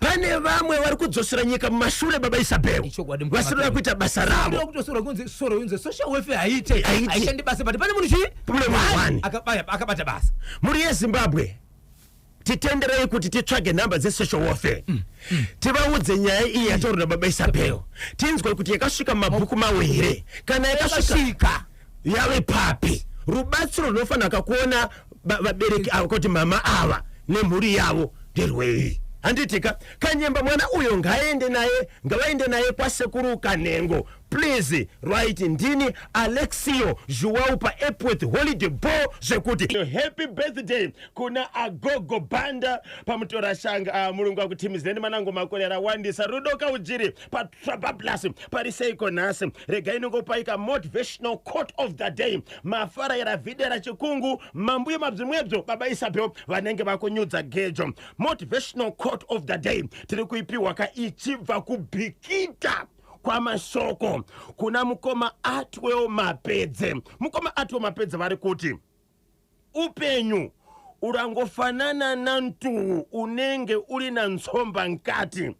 S1: Pane vamwe vari kudzosera nyika mumashure, baba Isabel,
S2: Ichokwadi, mukoma
S1: vasinoda
S2: Kepi.
S1: kuita basa ravo.
S2: Kutosora kunzi soro yunze social welfare haite.
S1: Haite.
S2: Haishandi basa, but pane munhu chii?
S1: Pane munhu one.
S2: Akabata basa.
S1: Mhuri yeZimbabwe, titenderei kuti titsvage nhamba dzesocial welfare, tivaudze nyaya iyi yataurwa nababa Isabel, tinzwe kuti yakasvika mumabhuku mavo here. Kana yakasvika,
S2: Yakasvika,
S1: yave papi? Rubatsiro runofanira kuona vabereki ava, kuti mama ava nemhuri yavo, nderwei, handitika? Kanyemba, mwana uyo ngaende naye, ngavaende naye kwasekuru Kanengo, please. Right, ndini Alexio Joao paEpworth Holiday Ball. Zvekuti happy birthday kuna agogo Banda pamutorashanga. Mulungu akutimizireni manango makore arawandisa. Rudo kaujiri patrabablas, pari seiko nhasi? Regai ningopaika motivational quote of the day. Mafarayira vhidera chikungu mambuye mabzimwebzo, baba Isabel vanenge vakunyudza gejo. Motivational quote of the day tiri kuipiwa ka ichibva kuBhikita kwamashoko kuna mukoma Atwell Mapedze. Mukoma Atwell Mapedze vari kuti, "Upenyu urangofanana nantuwu unenge uri na ntsomba nkati.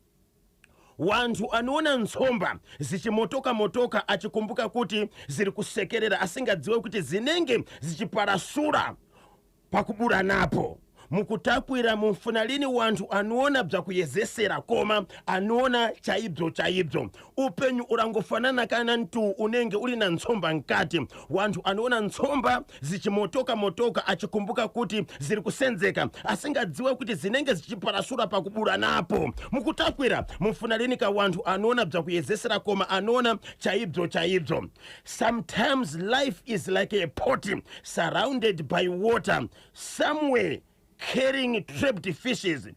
S1: Wanthu anoona ntsomba zichimotoka motoka achikumbuka kuti ziri kusekerera, asingadziwe kuti zinenge zichiparasura pakubura napo. Mukutakwira mumfunalini, wanthu anoona bzakuyezesera, koma anoona chaibzo chaibzo. Upenyu urangofanana kana mtuwu unenge uli na ntsomba mkati. Wanthu anoona ntsomba zichimotoka motoka achikumbuka kuti ziri kusenzeka, asingadziwe kuti zinenge zichiparasura pakubura napo. Mukutakwira mumfunalini ka, wanthu anoona bzakuyezesera, koma anoona chaibzo chaibzo. Sometimes life is like a pot surrounded by water, somewhere carrying trapped fishes.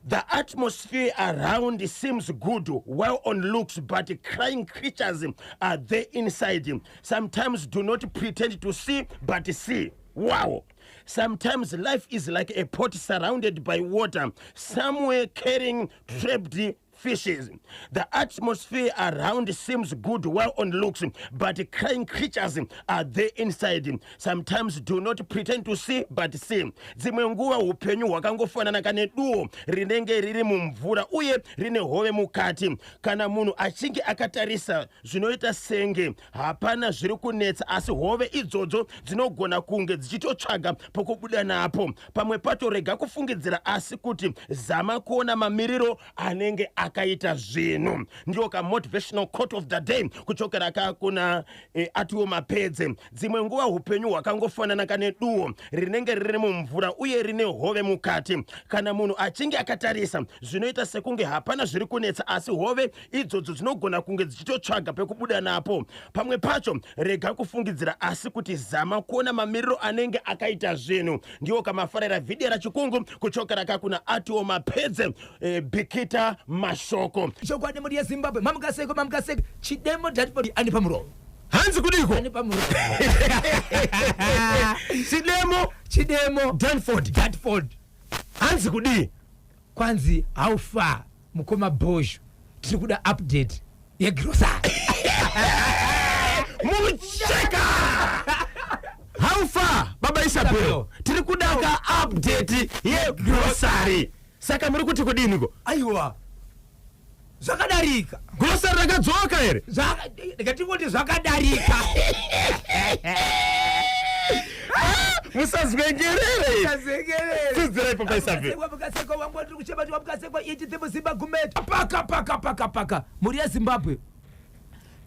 S1: The atmosphere around seems good while on looks, but crying creatures are there inside. Sometimes do not pretend to see, but see." Wow. Sometimes life is like a pot surrounded by water, somewhere carrying trapped fishes. The atmosphere around seems good while on looks, but crying creatures are there inside. Sometimes do not pretend to see, but see. Dzimwe nguva upenyu hwakangofanana kane duo rinenge riri mumvura uye rine hove mukati. Kana munhu achinge akatarisa, zvinoita senge hapana zviri kunetsa, asi hove idzodzo dzinogona kunge dzichitotsvaga pokubuda napo. Pamwe pacho rega kufungidzira, asi kuti zama kuona mamiriro anenge akaita zvinhu. Ndiyo kamotivational quote of the day kuchokera ka kuna Atiwo Mapedze. Dzimwe nguva upenyu hwakangofanana kane duo rinenge riri mumvura uye rine hove mukati. Kana munhu achinge akatarisa, zvinoita sekunge hapana zviri kunetsa, asi hove idzodzo dzinogona kunge dzichitotsvaga pekubuda napo. Pamwe pacho rega kufungidzira, asi kuti zama kuona mamiriro anenge akaita zvinhu. Ndiwo kamafarira vhidhiyo rachikungu kuchokera kakuna Atiwo Mapedze, Bikita mashoko.
S2: Chokwadi, mhuri yeZimbabwe, mamukaseko, mamukaseko. Chidemo Datford ane pamuromo.
S1: Hanzi kudiko?
S2: Ane pamuromo.
S1: Chidemo.
S2: Chidemo.
S1: Danford.
S2: Datford.
S1: Hanzi kudii?
S2: Kwanzi, "How far, mukoma Bosho? Tiri kuda update yegrocery."
S1: Mucheka, how far, baba Isabel?
S2: Isabel.
S1: Tiri kudaka update yegrocery. Saka muri kuti kudiniko?
S2: Aiwa, zvakadarika.
S1: Grocery rakadzoka here?
S2: Ndikatingoti zvakadarika.
S1: Musazwengerere. Pfuudzirai papa Isabel.
S2: Wamukaseko wangu ndiri kuchema wamukaseko iti timusimba gumeto paka paka paka paka mhuri yeZimbabwe,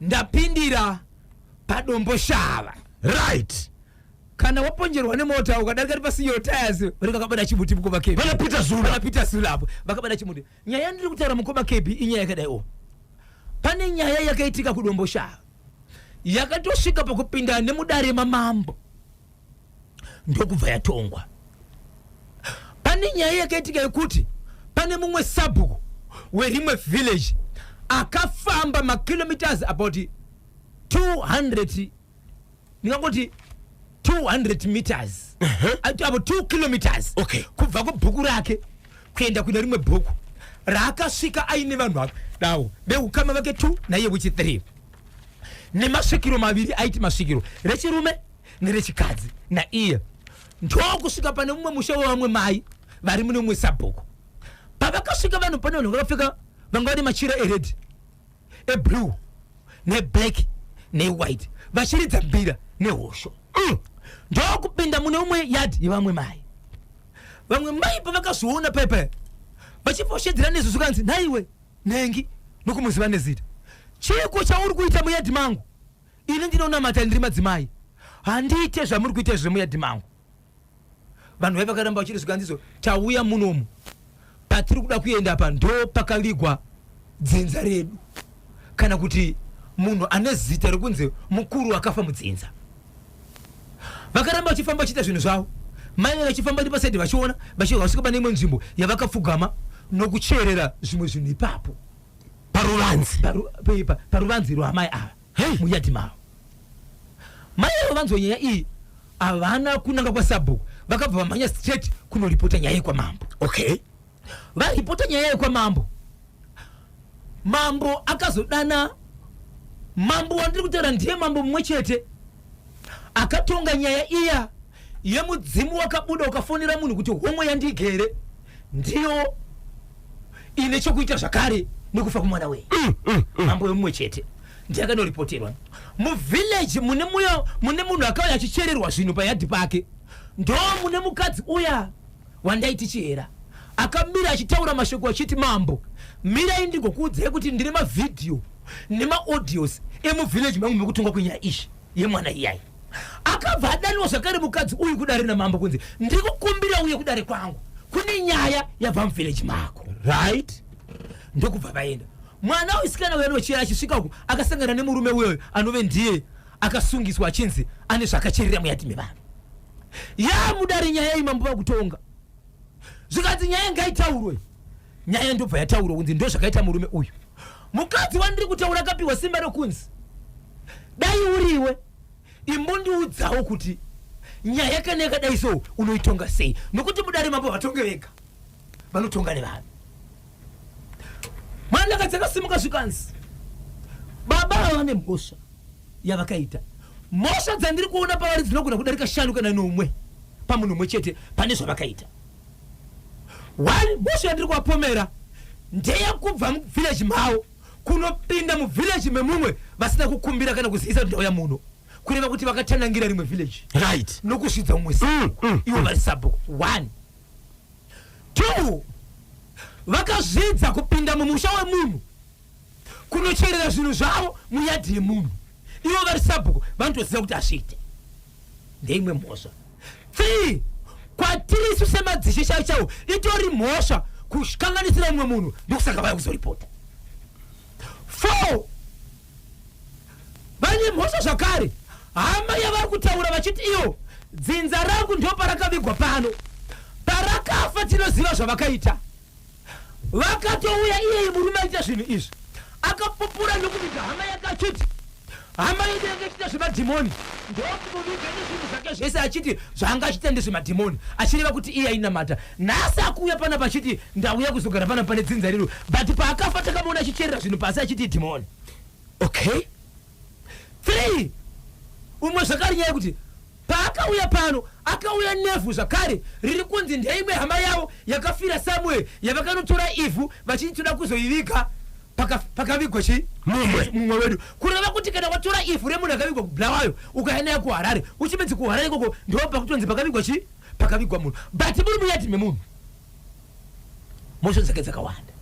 S2: ndapindira paDomboshava.
S1: Right.
S2: Kana waponjerwa nemota ukadarika ri pasinyo tires, vanenge vakabata chimuti, mukoma Kebi.
S1: Vana Peter Zula.
S2: Vana Peter Zula apo vakabata chimuti. Nyaya yandiri kutaura, mukoma Kebi, inyaya yakadai. Pane nyaya yakaitika kuDomboshava yakatosvika pakupinda nemudare mamambo, ndokubva yatongwa. Pane nyaya yakaitika yekuti pane mumwe sabhuku werimwe village akafamba makilometers about 200, ndingangoti 200 meters, about 2 kilometers kubva kubhuku rake kuenda kune rimwe bhuku raakasvika aine vanhu vadawo veukama vake 2 naiye wechi 3 nemasvikiro maviri, aiti masvikiro rechirume nerechikadzi naiye, ndokusvika pane mumwe musha wevamwe mai vari mune mumwe sabhuku. Pavakasvika vanhu, pane vanhu vakapfeka, vanga vane machira ered, eblue, neblack, newhite, vachiridza mbira nehosho. Ndokupinda mune umwe yadhi yevamwe mai. Vamwe mai pavakazviona pepe vachifoshedzera nezvo, zvikanzi, "Nhaiwe nhengi," nokumuziva nezita, "chiko chauri kuita muyadhi mangu? Ini ndinonamata, ndiri madzimai, handiite zvamuri kuita zvemuyadhi mangu." Vanhu vai vakaramba vachiri, zvikanzizo, "Tauya munomu, patiri kuda kuenda apa ndo pakavigwa dzinza redu, kana kuti munhu ane zita rekunzi mukuru akafa mudzinza." Vakaramba vachifamba vachiita zvinhu zvavo. Mai vachifamba nepasaidi vachiona, vasvika pane imwe nzvimbo yavakapfugama nokucherera zvimwe zvinhu ipapo.
S1: Paruvanzi.
S2: Paruvanzi rwamai ava.
S1: Hey.
S2: Muyadhi mavo. Mai avo vanzwa nyaya iyi, havana kunanga kwasabhuku, vakabva vamhanya straight kunoripota nyaya yekwamambo. Varipota nyaya yekwamambo, mambo akazodana. Mambo wandiri kutaura ndiye mambo mumwe chete akatonga nyaya iya yemudzimu wakabuda ukafonera munhu kuti homwe yandigere ndiyo ine chokuita zvakare nekufa kumwana wei. Mambo wemumwe chete ndiye akanoripoterwa muvillage mune muya mune munhu akauya achichererwa zvinhu payadhi pake. Ndo mune mukadzi uya wandaiti Chihera akamira achitaura mashoko achiti, "Mambo, mirai ndigokuudzai kuti ndine mavhidhiyo nemaaudios emuvillage mangu mekutongwa kwenyaya izvi yemwana iyai." Akabva adaniwa zvakare mukadzi uyu kudare namambo kunzi, "Ndikukumbira uye kudare kwangu, kune nyaya yabva muvillage mako." Ndokubva vaenda. Mwana wesikana uyo anochera achisvika uku akasangana nemurume uyoyo anove ndiye akasungiswa achinzi ane zvakacherera muyadhi mevanhu. Yamudare nyaya iyi, mambo vakutonga, zvikanzi nyaya ngaitaurwe. Nyaya ndobva yataurwa kunzi ndo zvakaita murume uyu. Mukadzi wandiri kutaura akapiwa simba rekunzi, "Dai uriwe, imbondiudzawo kuti nyaya kana yakadai so unoitonga sei?" Nokuti mudare mambo vatonge vega, vanotonga nevanhu. Mwanakadzi akasimuka, zvikanzi, "Baba ava vane mhosva yavakaita. Mhosva dzandiri kuona pavari dzinogona kudarika shanu kana nomwe pamunhu mumwe chete. Pane zvavakaita. One mhosva yandiri kuvapomera ndeyekubva muvillage mavo kunopinda muvillage memumwe vasina kukumbira kana kuzivisa kuti ndauya muno, kureva kuti vakatanangira rimwe village nokuzvidza umwe sabhuku, ivo vari sabhuku. One, two, vakazvidza kupinda mumusha wemunhu kunocherera zvinhu zvavo muyadhi yemunhu, ivo vari sabhuku, vanotoziva kuti hazviite. Ndeimwe mhosva. Three, kwatiri isu semadzishe chaivo chaivo itori mhosva kukanganisira mumwe munhu, ndokusaka vaya kuzoripota. Four, vane mhosva zvakare hama yavari kutaura vachiti iyo dzinza rangu ndo parakavigwa pano, parakafa tinoziva zvavakaita. Vakatouya, iyeye murume aita zvinhu izvi akapupura nokuviga hama yake achiti hama yedu yanga ichiita zvemadhimoni, ndokumuviga nezvinhu zvake zvese, achiti zvaanga achiita ndezvemadhimoni, achireva kuti iye ainamata. Nhasi akuuya panapa achiti ndauya kuzogara panapa pane dzinza riro, but paakafa takamuona achicherera zvinhu pasi achiti dhimoni. Three, umwe zvakare nyaya yekuti paakauya pano akauya nevhu zvakare riri kunzi ndeimwe hama yavo yakafira somewhere, yavakanotora ivhu vachiti toda kuzoiviga.
S4: Pakavigwa chii?
S1: Mumwe.
S4: Mumwe wedu. Kureva kuti kana watora ivhu remunhu akavigwa kuBulawayo, ukaenda naye kuHarare, uchimedzi kuHarare ikoko ndo pakutonzi pakavigwa chii? Pakavigwa munhu, but muri muyadhi memunhu. Mhosho dzake dzakawanda.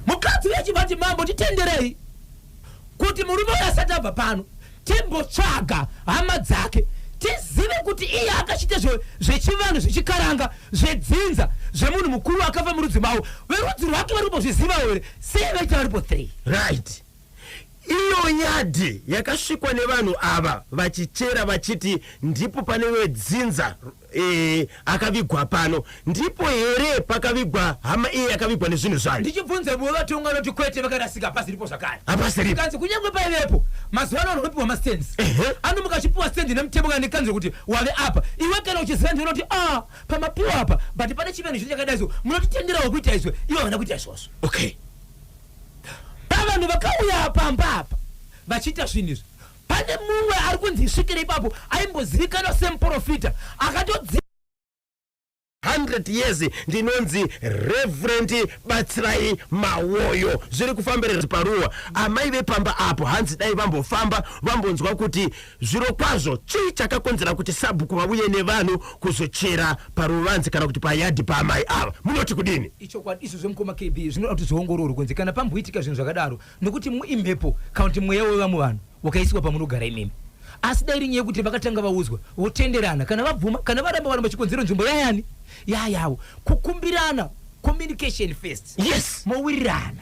S4: Mukadzi uyo achibva ati, "Mambo, titenderei kuti murume uyo asati abva pano timbotsvaga hama dzake, tizive kuti iye akachiita zvechivanhu, zvechikaranga, zvedzinza, zvemunhu mukuru akafa murudzi mavo, verudzi rwake vari kumbozvizivawo here? Sei vaita varipo 3?"
S1: Right, iyo yadhi yakasvikwa nevanhu ava vachichera vachiti ndipo pane wedzinza akavigwa pano, ndipo here pakavigwa hama iye yakavigwa nezvinhu zvayo?
S4: Ndichibvunza mumwe vatonga, anoti kwete, vakarasika, hapasiripo zvakare.
S1: Hapasiripo.
S4: Kanzi kunyange paivepo, mazuva ano vanhu vanopiwa mastands. Anomuka achipiwa stand nemutemo kana nekanzuro kuti wave apa. Iwe kana uchiziva, ndinoti a pamapiwa apa, but pane chivanhu chino chakadai, so munotitenderawo kuita izvo. Ivo havana kuita izvozvo. Pavanhu vakauya pamba apa vachiita zvinhu izvi, pane mumwe ari kunzi isvikire ipapo aimbozivikanwa semuprofita akatodzi
S1: 100 years. Ndinonzi Reverend Batsirai Mawoyo. Zviri kufambirira paruwa. Amai vepamba apo hanzi dai vambofamba vambonzwa kuti zviro kwazvo chii chakakonzera kuti sabhuku vauye nevanhu kuzochera paruvanze kana kuti payadhi paamai ava. Munoti kudini?
S4: Ichokwadi izvo zvemukoma KB, zvinoda kuti zviongororwe kunzi kana pamboitika zvinhu zvakadaro, nokuti imhepo kana kuti mweya wevamwe vanhu wakaiswa pamunogara imimi. Asi dai iri nyaya yekuti vakatanga vaudzwa, votenderana, kana vabvuma, kana varamba, varamba, chikonzero nzvimbo yayani yayavo. Kukumbirana, communication first. Mowirirana.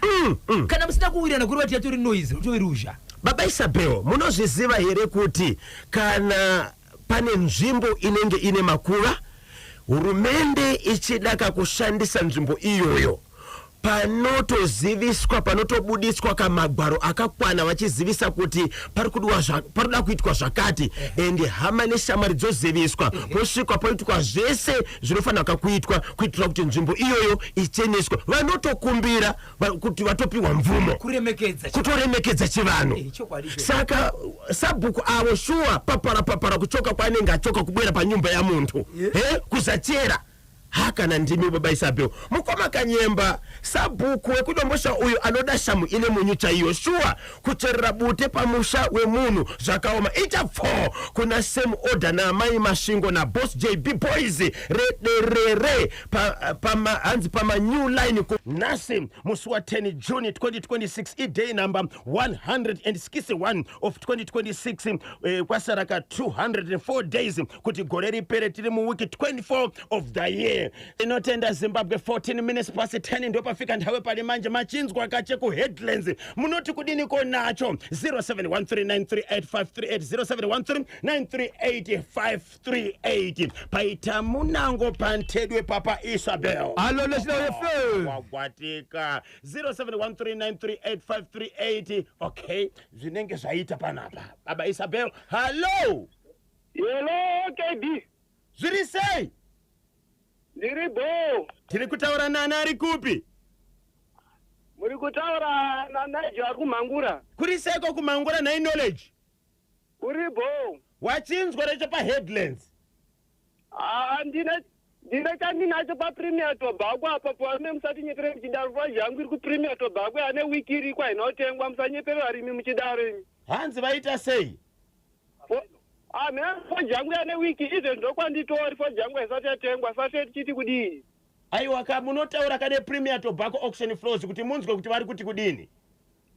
S4: Kana musina kuwirirana, kureva kuti yatori noise, rotove ruzha.
S1: Baba Isabel, munozviziva here kuti kana pane nzvimbo inenge ine makuva, hurumende ichida kakushandisa nzvimbo iyoyo, panotoziviswa, panotobudiswa kamagwaro akakwana vachizivisa kuti pari kudiwa parikuda kuitwa zvakati, ende hama neshamwari dzoziviswa, posvikwa poitwa zvese zvinofanira kuitwa kuitira kuti nzvimbo iyoyo icheneswe? Vanotokumbira kuti vatopiwa mvumo.
S4: Kuremekedza.
S1: Kutoremekedza chivanhu.
S4: Chokwadi icho.
S1: Saka sabhuku avo shuwa papara papara kuchoka kwaanenge achoka kubwera panyumba yamuntu he kusachera hakana. Ndimi baba Isabel. Mukoma Kanyemba, sabhuku wekuDombosha uyu anoda shamu ine munyu chaiyo. Shuwa kucherera bute pamusha wemunhu zvakaoma. Ichapfo kuna Sam Order naamai Masvingo naBoss JB Boys rederere hanzi pama new line. Nhasi musi wa10 June 2026, iday number 161 of 2026. Kwasara ka 204 days kuti gore ripere. Tiri muwiki 24 of the year. Inotenda Zimbabwe. 14 minutes past 10 ndopafika nthawe pali manje. Machinzwa kache kuheadlands, munoti kudiniko nacho? 0713938538, 0713938538. Paita munango pantedwe papa Isabel.
S2: Alo, National FM.
S1: Wagwatika. 0713938538. Okay, zvinenge zvaita panapa. Baba Isabel, hallo.
S5: Hello, KB.
S1: Zviri sei?
S5: Ndiri bo.
S1: Tiri kutaura nani, ari kupi?
S5: Muri kutaura naNigel ari kuMhangura.
S1: Kuri seiko kuMhangura nhai Knowledge?
S5: Uri bo.
S1: Wachinzwa recho paheadlands?
S5: Ah, ndine chandinacho paPremier Tobacco apa. Parume, musatinyepere muchidaro. Fodya yangu iri kuPremier Tobacco ane wiki iriko, haina kutengwa. Musanyepere varimi muchidaro imi.
S1: Hanzi vaita sei?
S5: Ah, mina fodya yangu yane wiki izve, ndokwanditori fodya yangu haisati yatengwa. Sase tichiti kudii?
S1: Aiwa ka, munotaura kane Premier Tobacco Auction Floors kuti munzwe kuti vari kuti kudini.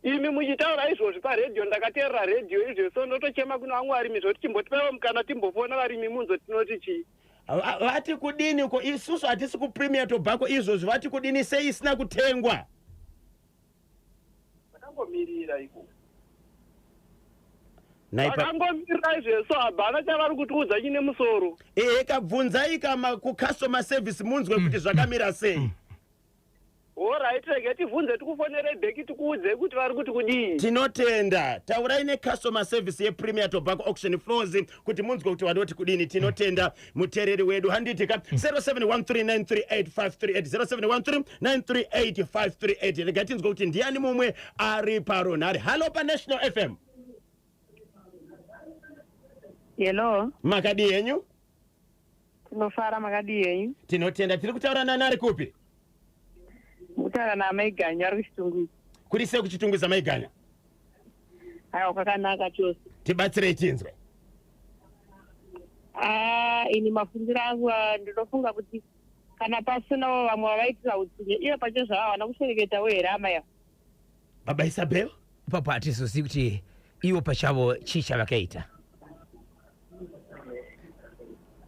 S5: Imi muchitaura izvozvi paredhiyo, ndakateerera redhiyo izvo, so ndotochema kuna vamwe varimi zvoti chimbotipaiwo mukana timbofona varimi munzo tinoti chii.
S1: Vati kudini ko? Isusu hatisi kuPremier Tobacco izvozvi. Vati kudini? Sei isina kutengwa?
S5: Takangomirira iko.
S1: Naipa.
S5: Takangomirira izvezvo, hapana chavari kutiudza chine musoro.
S1: Ehe, kabvunzai kama kucustomer service munzwe kuti zvakamira sei.
S5: Alright, rege tivhunze, tikufonerei back, tikuudzei kuti vari kuti kudii.
S1: Tinotenda. Taurai necustomer service yePremier Tobacco Auction Floors kuti munzwe kuti vanoti kudini. Tinotenda muteereri wedu, handiti ka? 0713938538, 0713938538. Rega tinzwe kuti ndiani mumwe ari parunhare. Halo paNational FM.
S6: Hello.
S1: Makadii henyu?
S6: Tinofara, makadii henyu?
S1: Tinotenda. Tiri kutaura nani, ari kupi?
S6: Mukutaura naamai Ganyu ari kuChitungwiza.
S1: Kuri sei kuChitungwiza, Maiganya?
S6: Aiwa, kwakanaka chose.
S1: Tibatsirei tinzwe.
S6: Ah, ini mafungiro angu, ndinofunga kuti kana pasinawo vamwe vavaitira utsinye, iye pacho zvavo havana kushereketawo here amai ava?
S1: Baba Isabel?
S2: Ipapo hatizozivi kuti ivo pachavo chii chavakaita,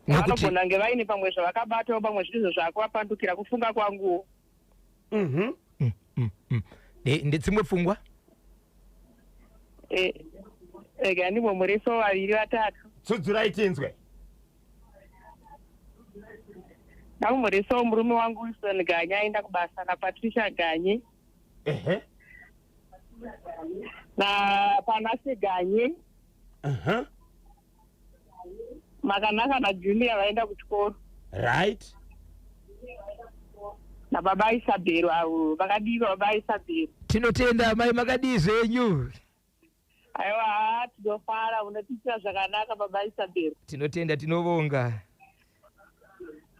S2: nokuti
S6: Vanogona kunge vaine pamwe zvavakabatawo, pamwe zvirizvo zvakuvapandukira, kufunga kwanguwo.
S2: Ndedzimwe pfungwa.
S6: Rega ndimbomureso vaviri vatatu.
S1: Tsudzurai tinzwe.
S6: Ndamumuresawo murume wangu Wilson Ganye, aenda kubasa, naPatricia Ganye, naPanase Ganye, Makanaka naJulia vaenda kuchikoro, nababa Isabhero avo vakadiwa. Baba Isabhero.
S2: Tinotenda mai, makadii zvenyu?
S6: Aiwa, haa, tinofara, munotiitira zvakanaka, baba Isabhero.
S2: Tinotenda, tinovonga.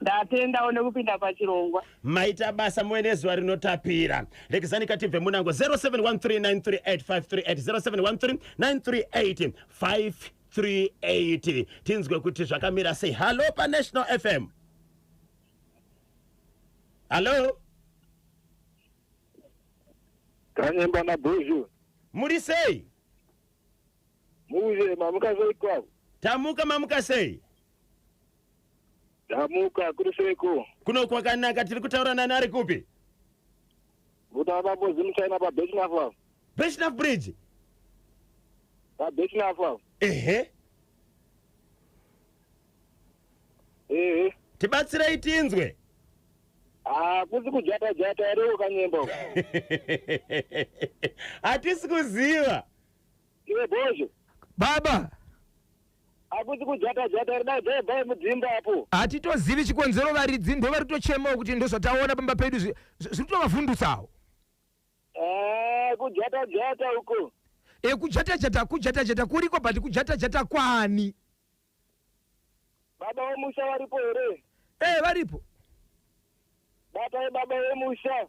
S6: Ndatendawo nekupinda pachirongwa.
S1: Maita basa, muve nezuva rinotapira. Rekizani katibve munango 0713938538, 0713938538, tinzwe kuti zvakamira sei. Hallo paNational FM, hallo.
S5: Kanyemba naBhozho.
S1: Muri sei?
S5: Muje, mamuka sei kwavo?
S1: Tamuka, mamuka sei?
S5: Tamuka, kuri seiko?
S1: Kuno kwakanaka. Tiri kutaura nani, ari kupi?
S5: Kutaura paBozi Muchina paBechnaf apo.
S1: Birchenough Bridge?
S5: PaBechnaf apo.
S1: Ehe.
S5: Ehe.
S1: Tibatsirei tinzwe.
S5: Ah, kusi kujata jata here Kanyemba uko?
S1: Hatisi kuziva.
S5: Iwe Bhozho.
S2: Baba.
S5: Hakusi kujata jata here? Dai dai bai mudzimba apo.
S2: Hatitozivi chikonzero, varidzi ndo vari kutochemawo kuti ndozvataona pamba pedu, zviri kutovavhundutsawo.
S5: Eh, kujata jata uko.
S2: E, kujata-jata, kujata-jata kuriko, but kujata-jata kwani?
S5: Baba wemusha varipo here?
S2: E, varipo.
S5: Batai baba wemusha.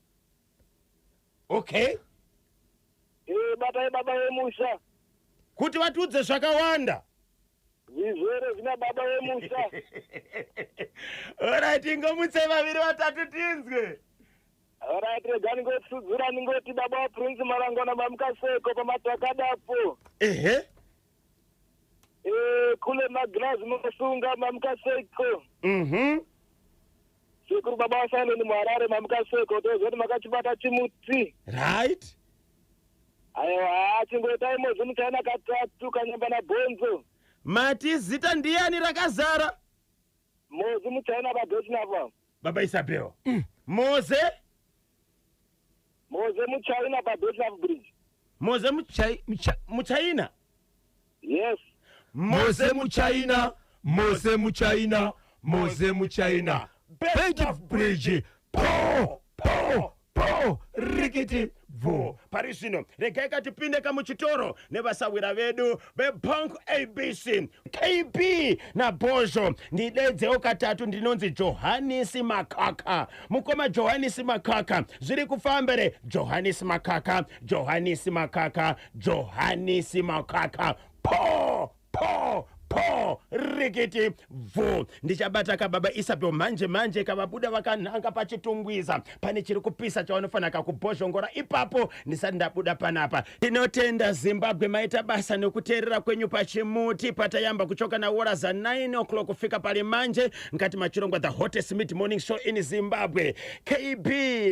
S1: Okay.
S5: Eh, batai baba wemusha.
S1: Kuti vatiudze zvakawanda.
S5: Zvizere zvina baba wemusha.
S1: Alright, ingomutsei vaviri vatatu tinzwe.
S5: Alright, rega ningotsudzura, ningoti baba waPrince Marangwana, mamukaseko pamatakadapo?
S1: Ehe.
S5: Eh, kule magirazi munosunga, mamukaseko? Sekuru baba waSileni muHarare, mamukaseko? Tozoti makachibata chimuti. Aiwa, chingoitai mozi muchaina katatu, Kanyemba nabhonzo.
S1: Mati zita ndiani rakazara?
S5: Mozi Muchaina paBechnaf.
S1: Baba Isabel, Moze?
S5: Moze Muchaina paBechnaf Bridge.
S1: Moze
S2: Chai,
S1: Muchaina?
S5: Yes.
S2: Moze Muchaina, Moze Muchaina, Moze Muchaina, Birchenough Bridge, po po po, rikiti
S1: bvu. Pari zvino regai katipinde kamuchitoro nevasawira vedu veBank ABC. KB naBhozho, ndidedzewo katatu. Ndinonzi Johanisi Makaka. Mukoma Johanisi Makaka, zviri kufambere? Johanisi Makaka, Johanisi Makaka, Johanisi Makaka, po po po, rikiti bvu. Ndichabata kababa Isabel manje manje, kavabuda vakanhanga paChitungwiza. Pane chiri kupisa chavanofanira kubhozhongora ipapo ndisati ndabuda panapa. Tinotenda Zimbabwe, maita basa nekuteerera kwenyu pachimuti. Patayamba kuchoka naora za 9 o'clock kufika pali manje, ngati machirongwa the hottest mid morning show in Zimbabwe. KB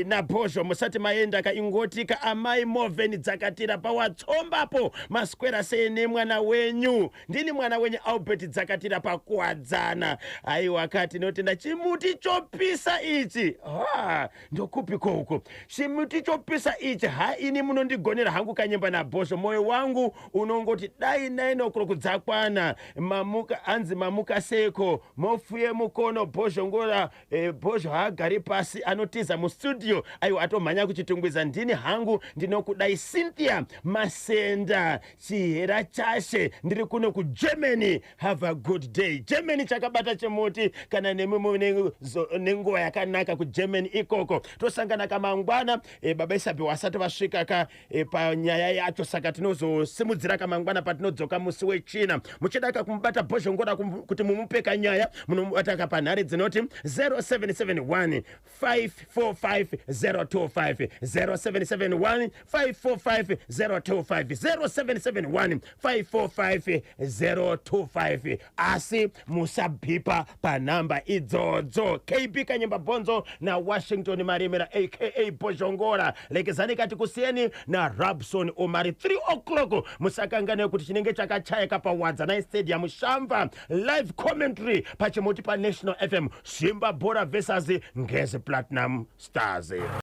S1: naBhozho, musati maenda kaingotika amai Moven Dzakatira pawatsombapo, maswera sei nemwana wenyu? Ndini mwana wenyu Albert Dzakatira paKuwadzana. Aiwa ka, tinotenda. Chimuti chopisa ichi. Ha, ndokupiko uko chimuti chopisa ichi? Ha, ini munondigonera hangu Kanyemba naBhozho. Mwoyo wangu unongoti dai 9 o'clock dzakwana. Mamuka, anzi mamuka seko? Mofuye mukono Bhozhongora. Bhozho haagari pasi, anotiza mustudio. Aiwa, atomhanya kuChitungwiza. Ndini hangu ndinokudai. Cynthia Masenda Chihera Chashe, ndiri kuno kuGermany. Have a good day. Germany chakabata chimuti, kana nemi mune nenguva yakanaka kuGermany ikoko. Tosangana kamangwana. Baba Isabi vasati vasvika ka panyaya yacho, saka tinozosimudzira kamangwana patinodzoka musi wechina. Muchida ka kumubata Bhozhongora kuti mumupe kanyaya, munomubata ka panhare dzinoti 0771 545 025, 0771 545 025, 0771 545 025. Asi musabhipa panhamba idzodzo. KB Kanyemba Bhonzo naWashington Marimira aka Bhozhongora, lekezani kati kusiyeni naRabson Omari. 3 o'clock musakangane kuti chinenge chakachayika paWadzanai Stadium, Shamva, live commentary pachimuti paNational FM, Simba Bhora versus Ngezi Platinum Stars.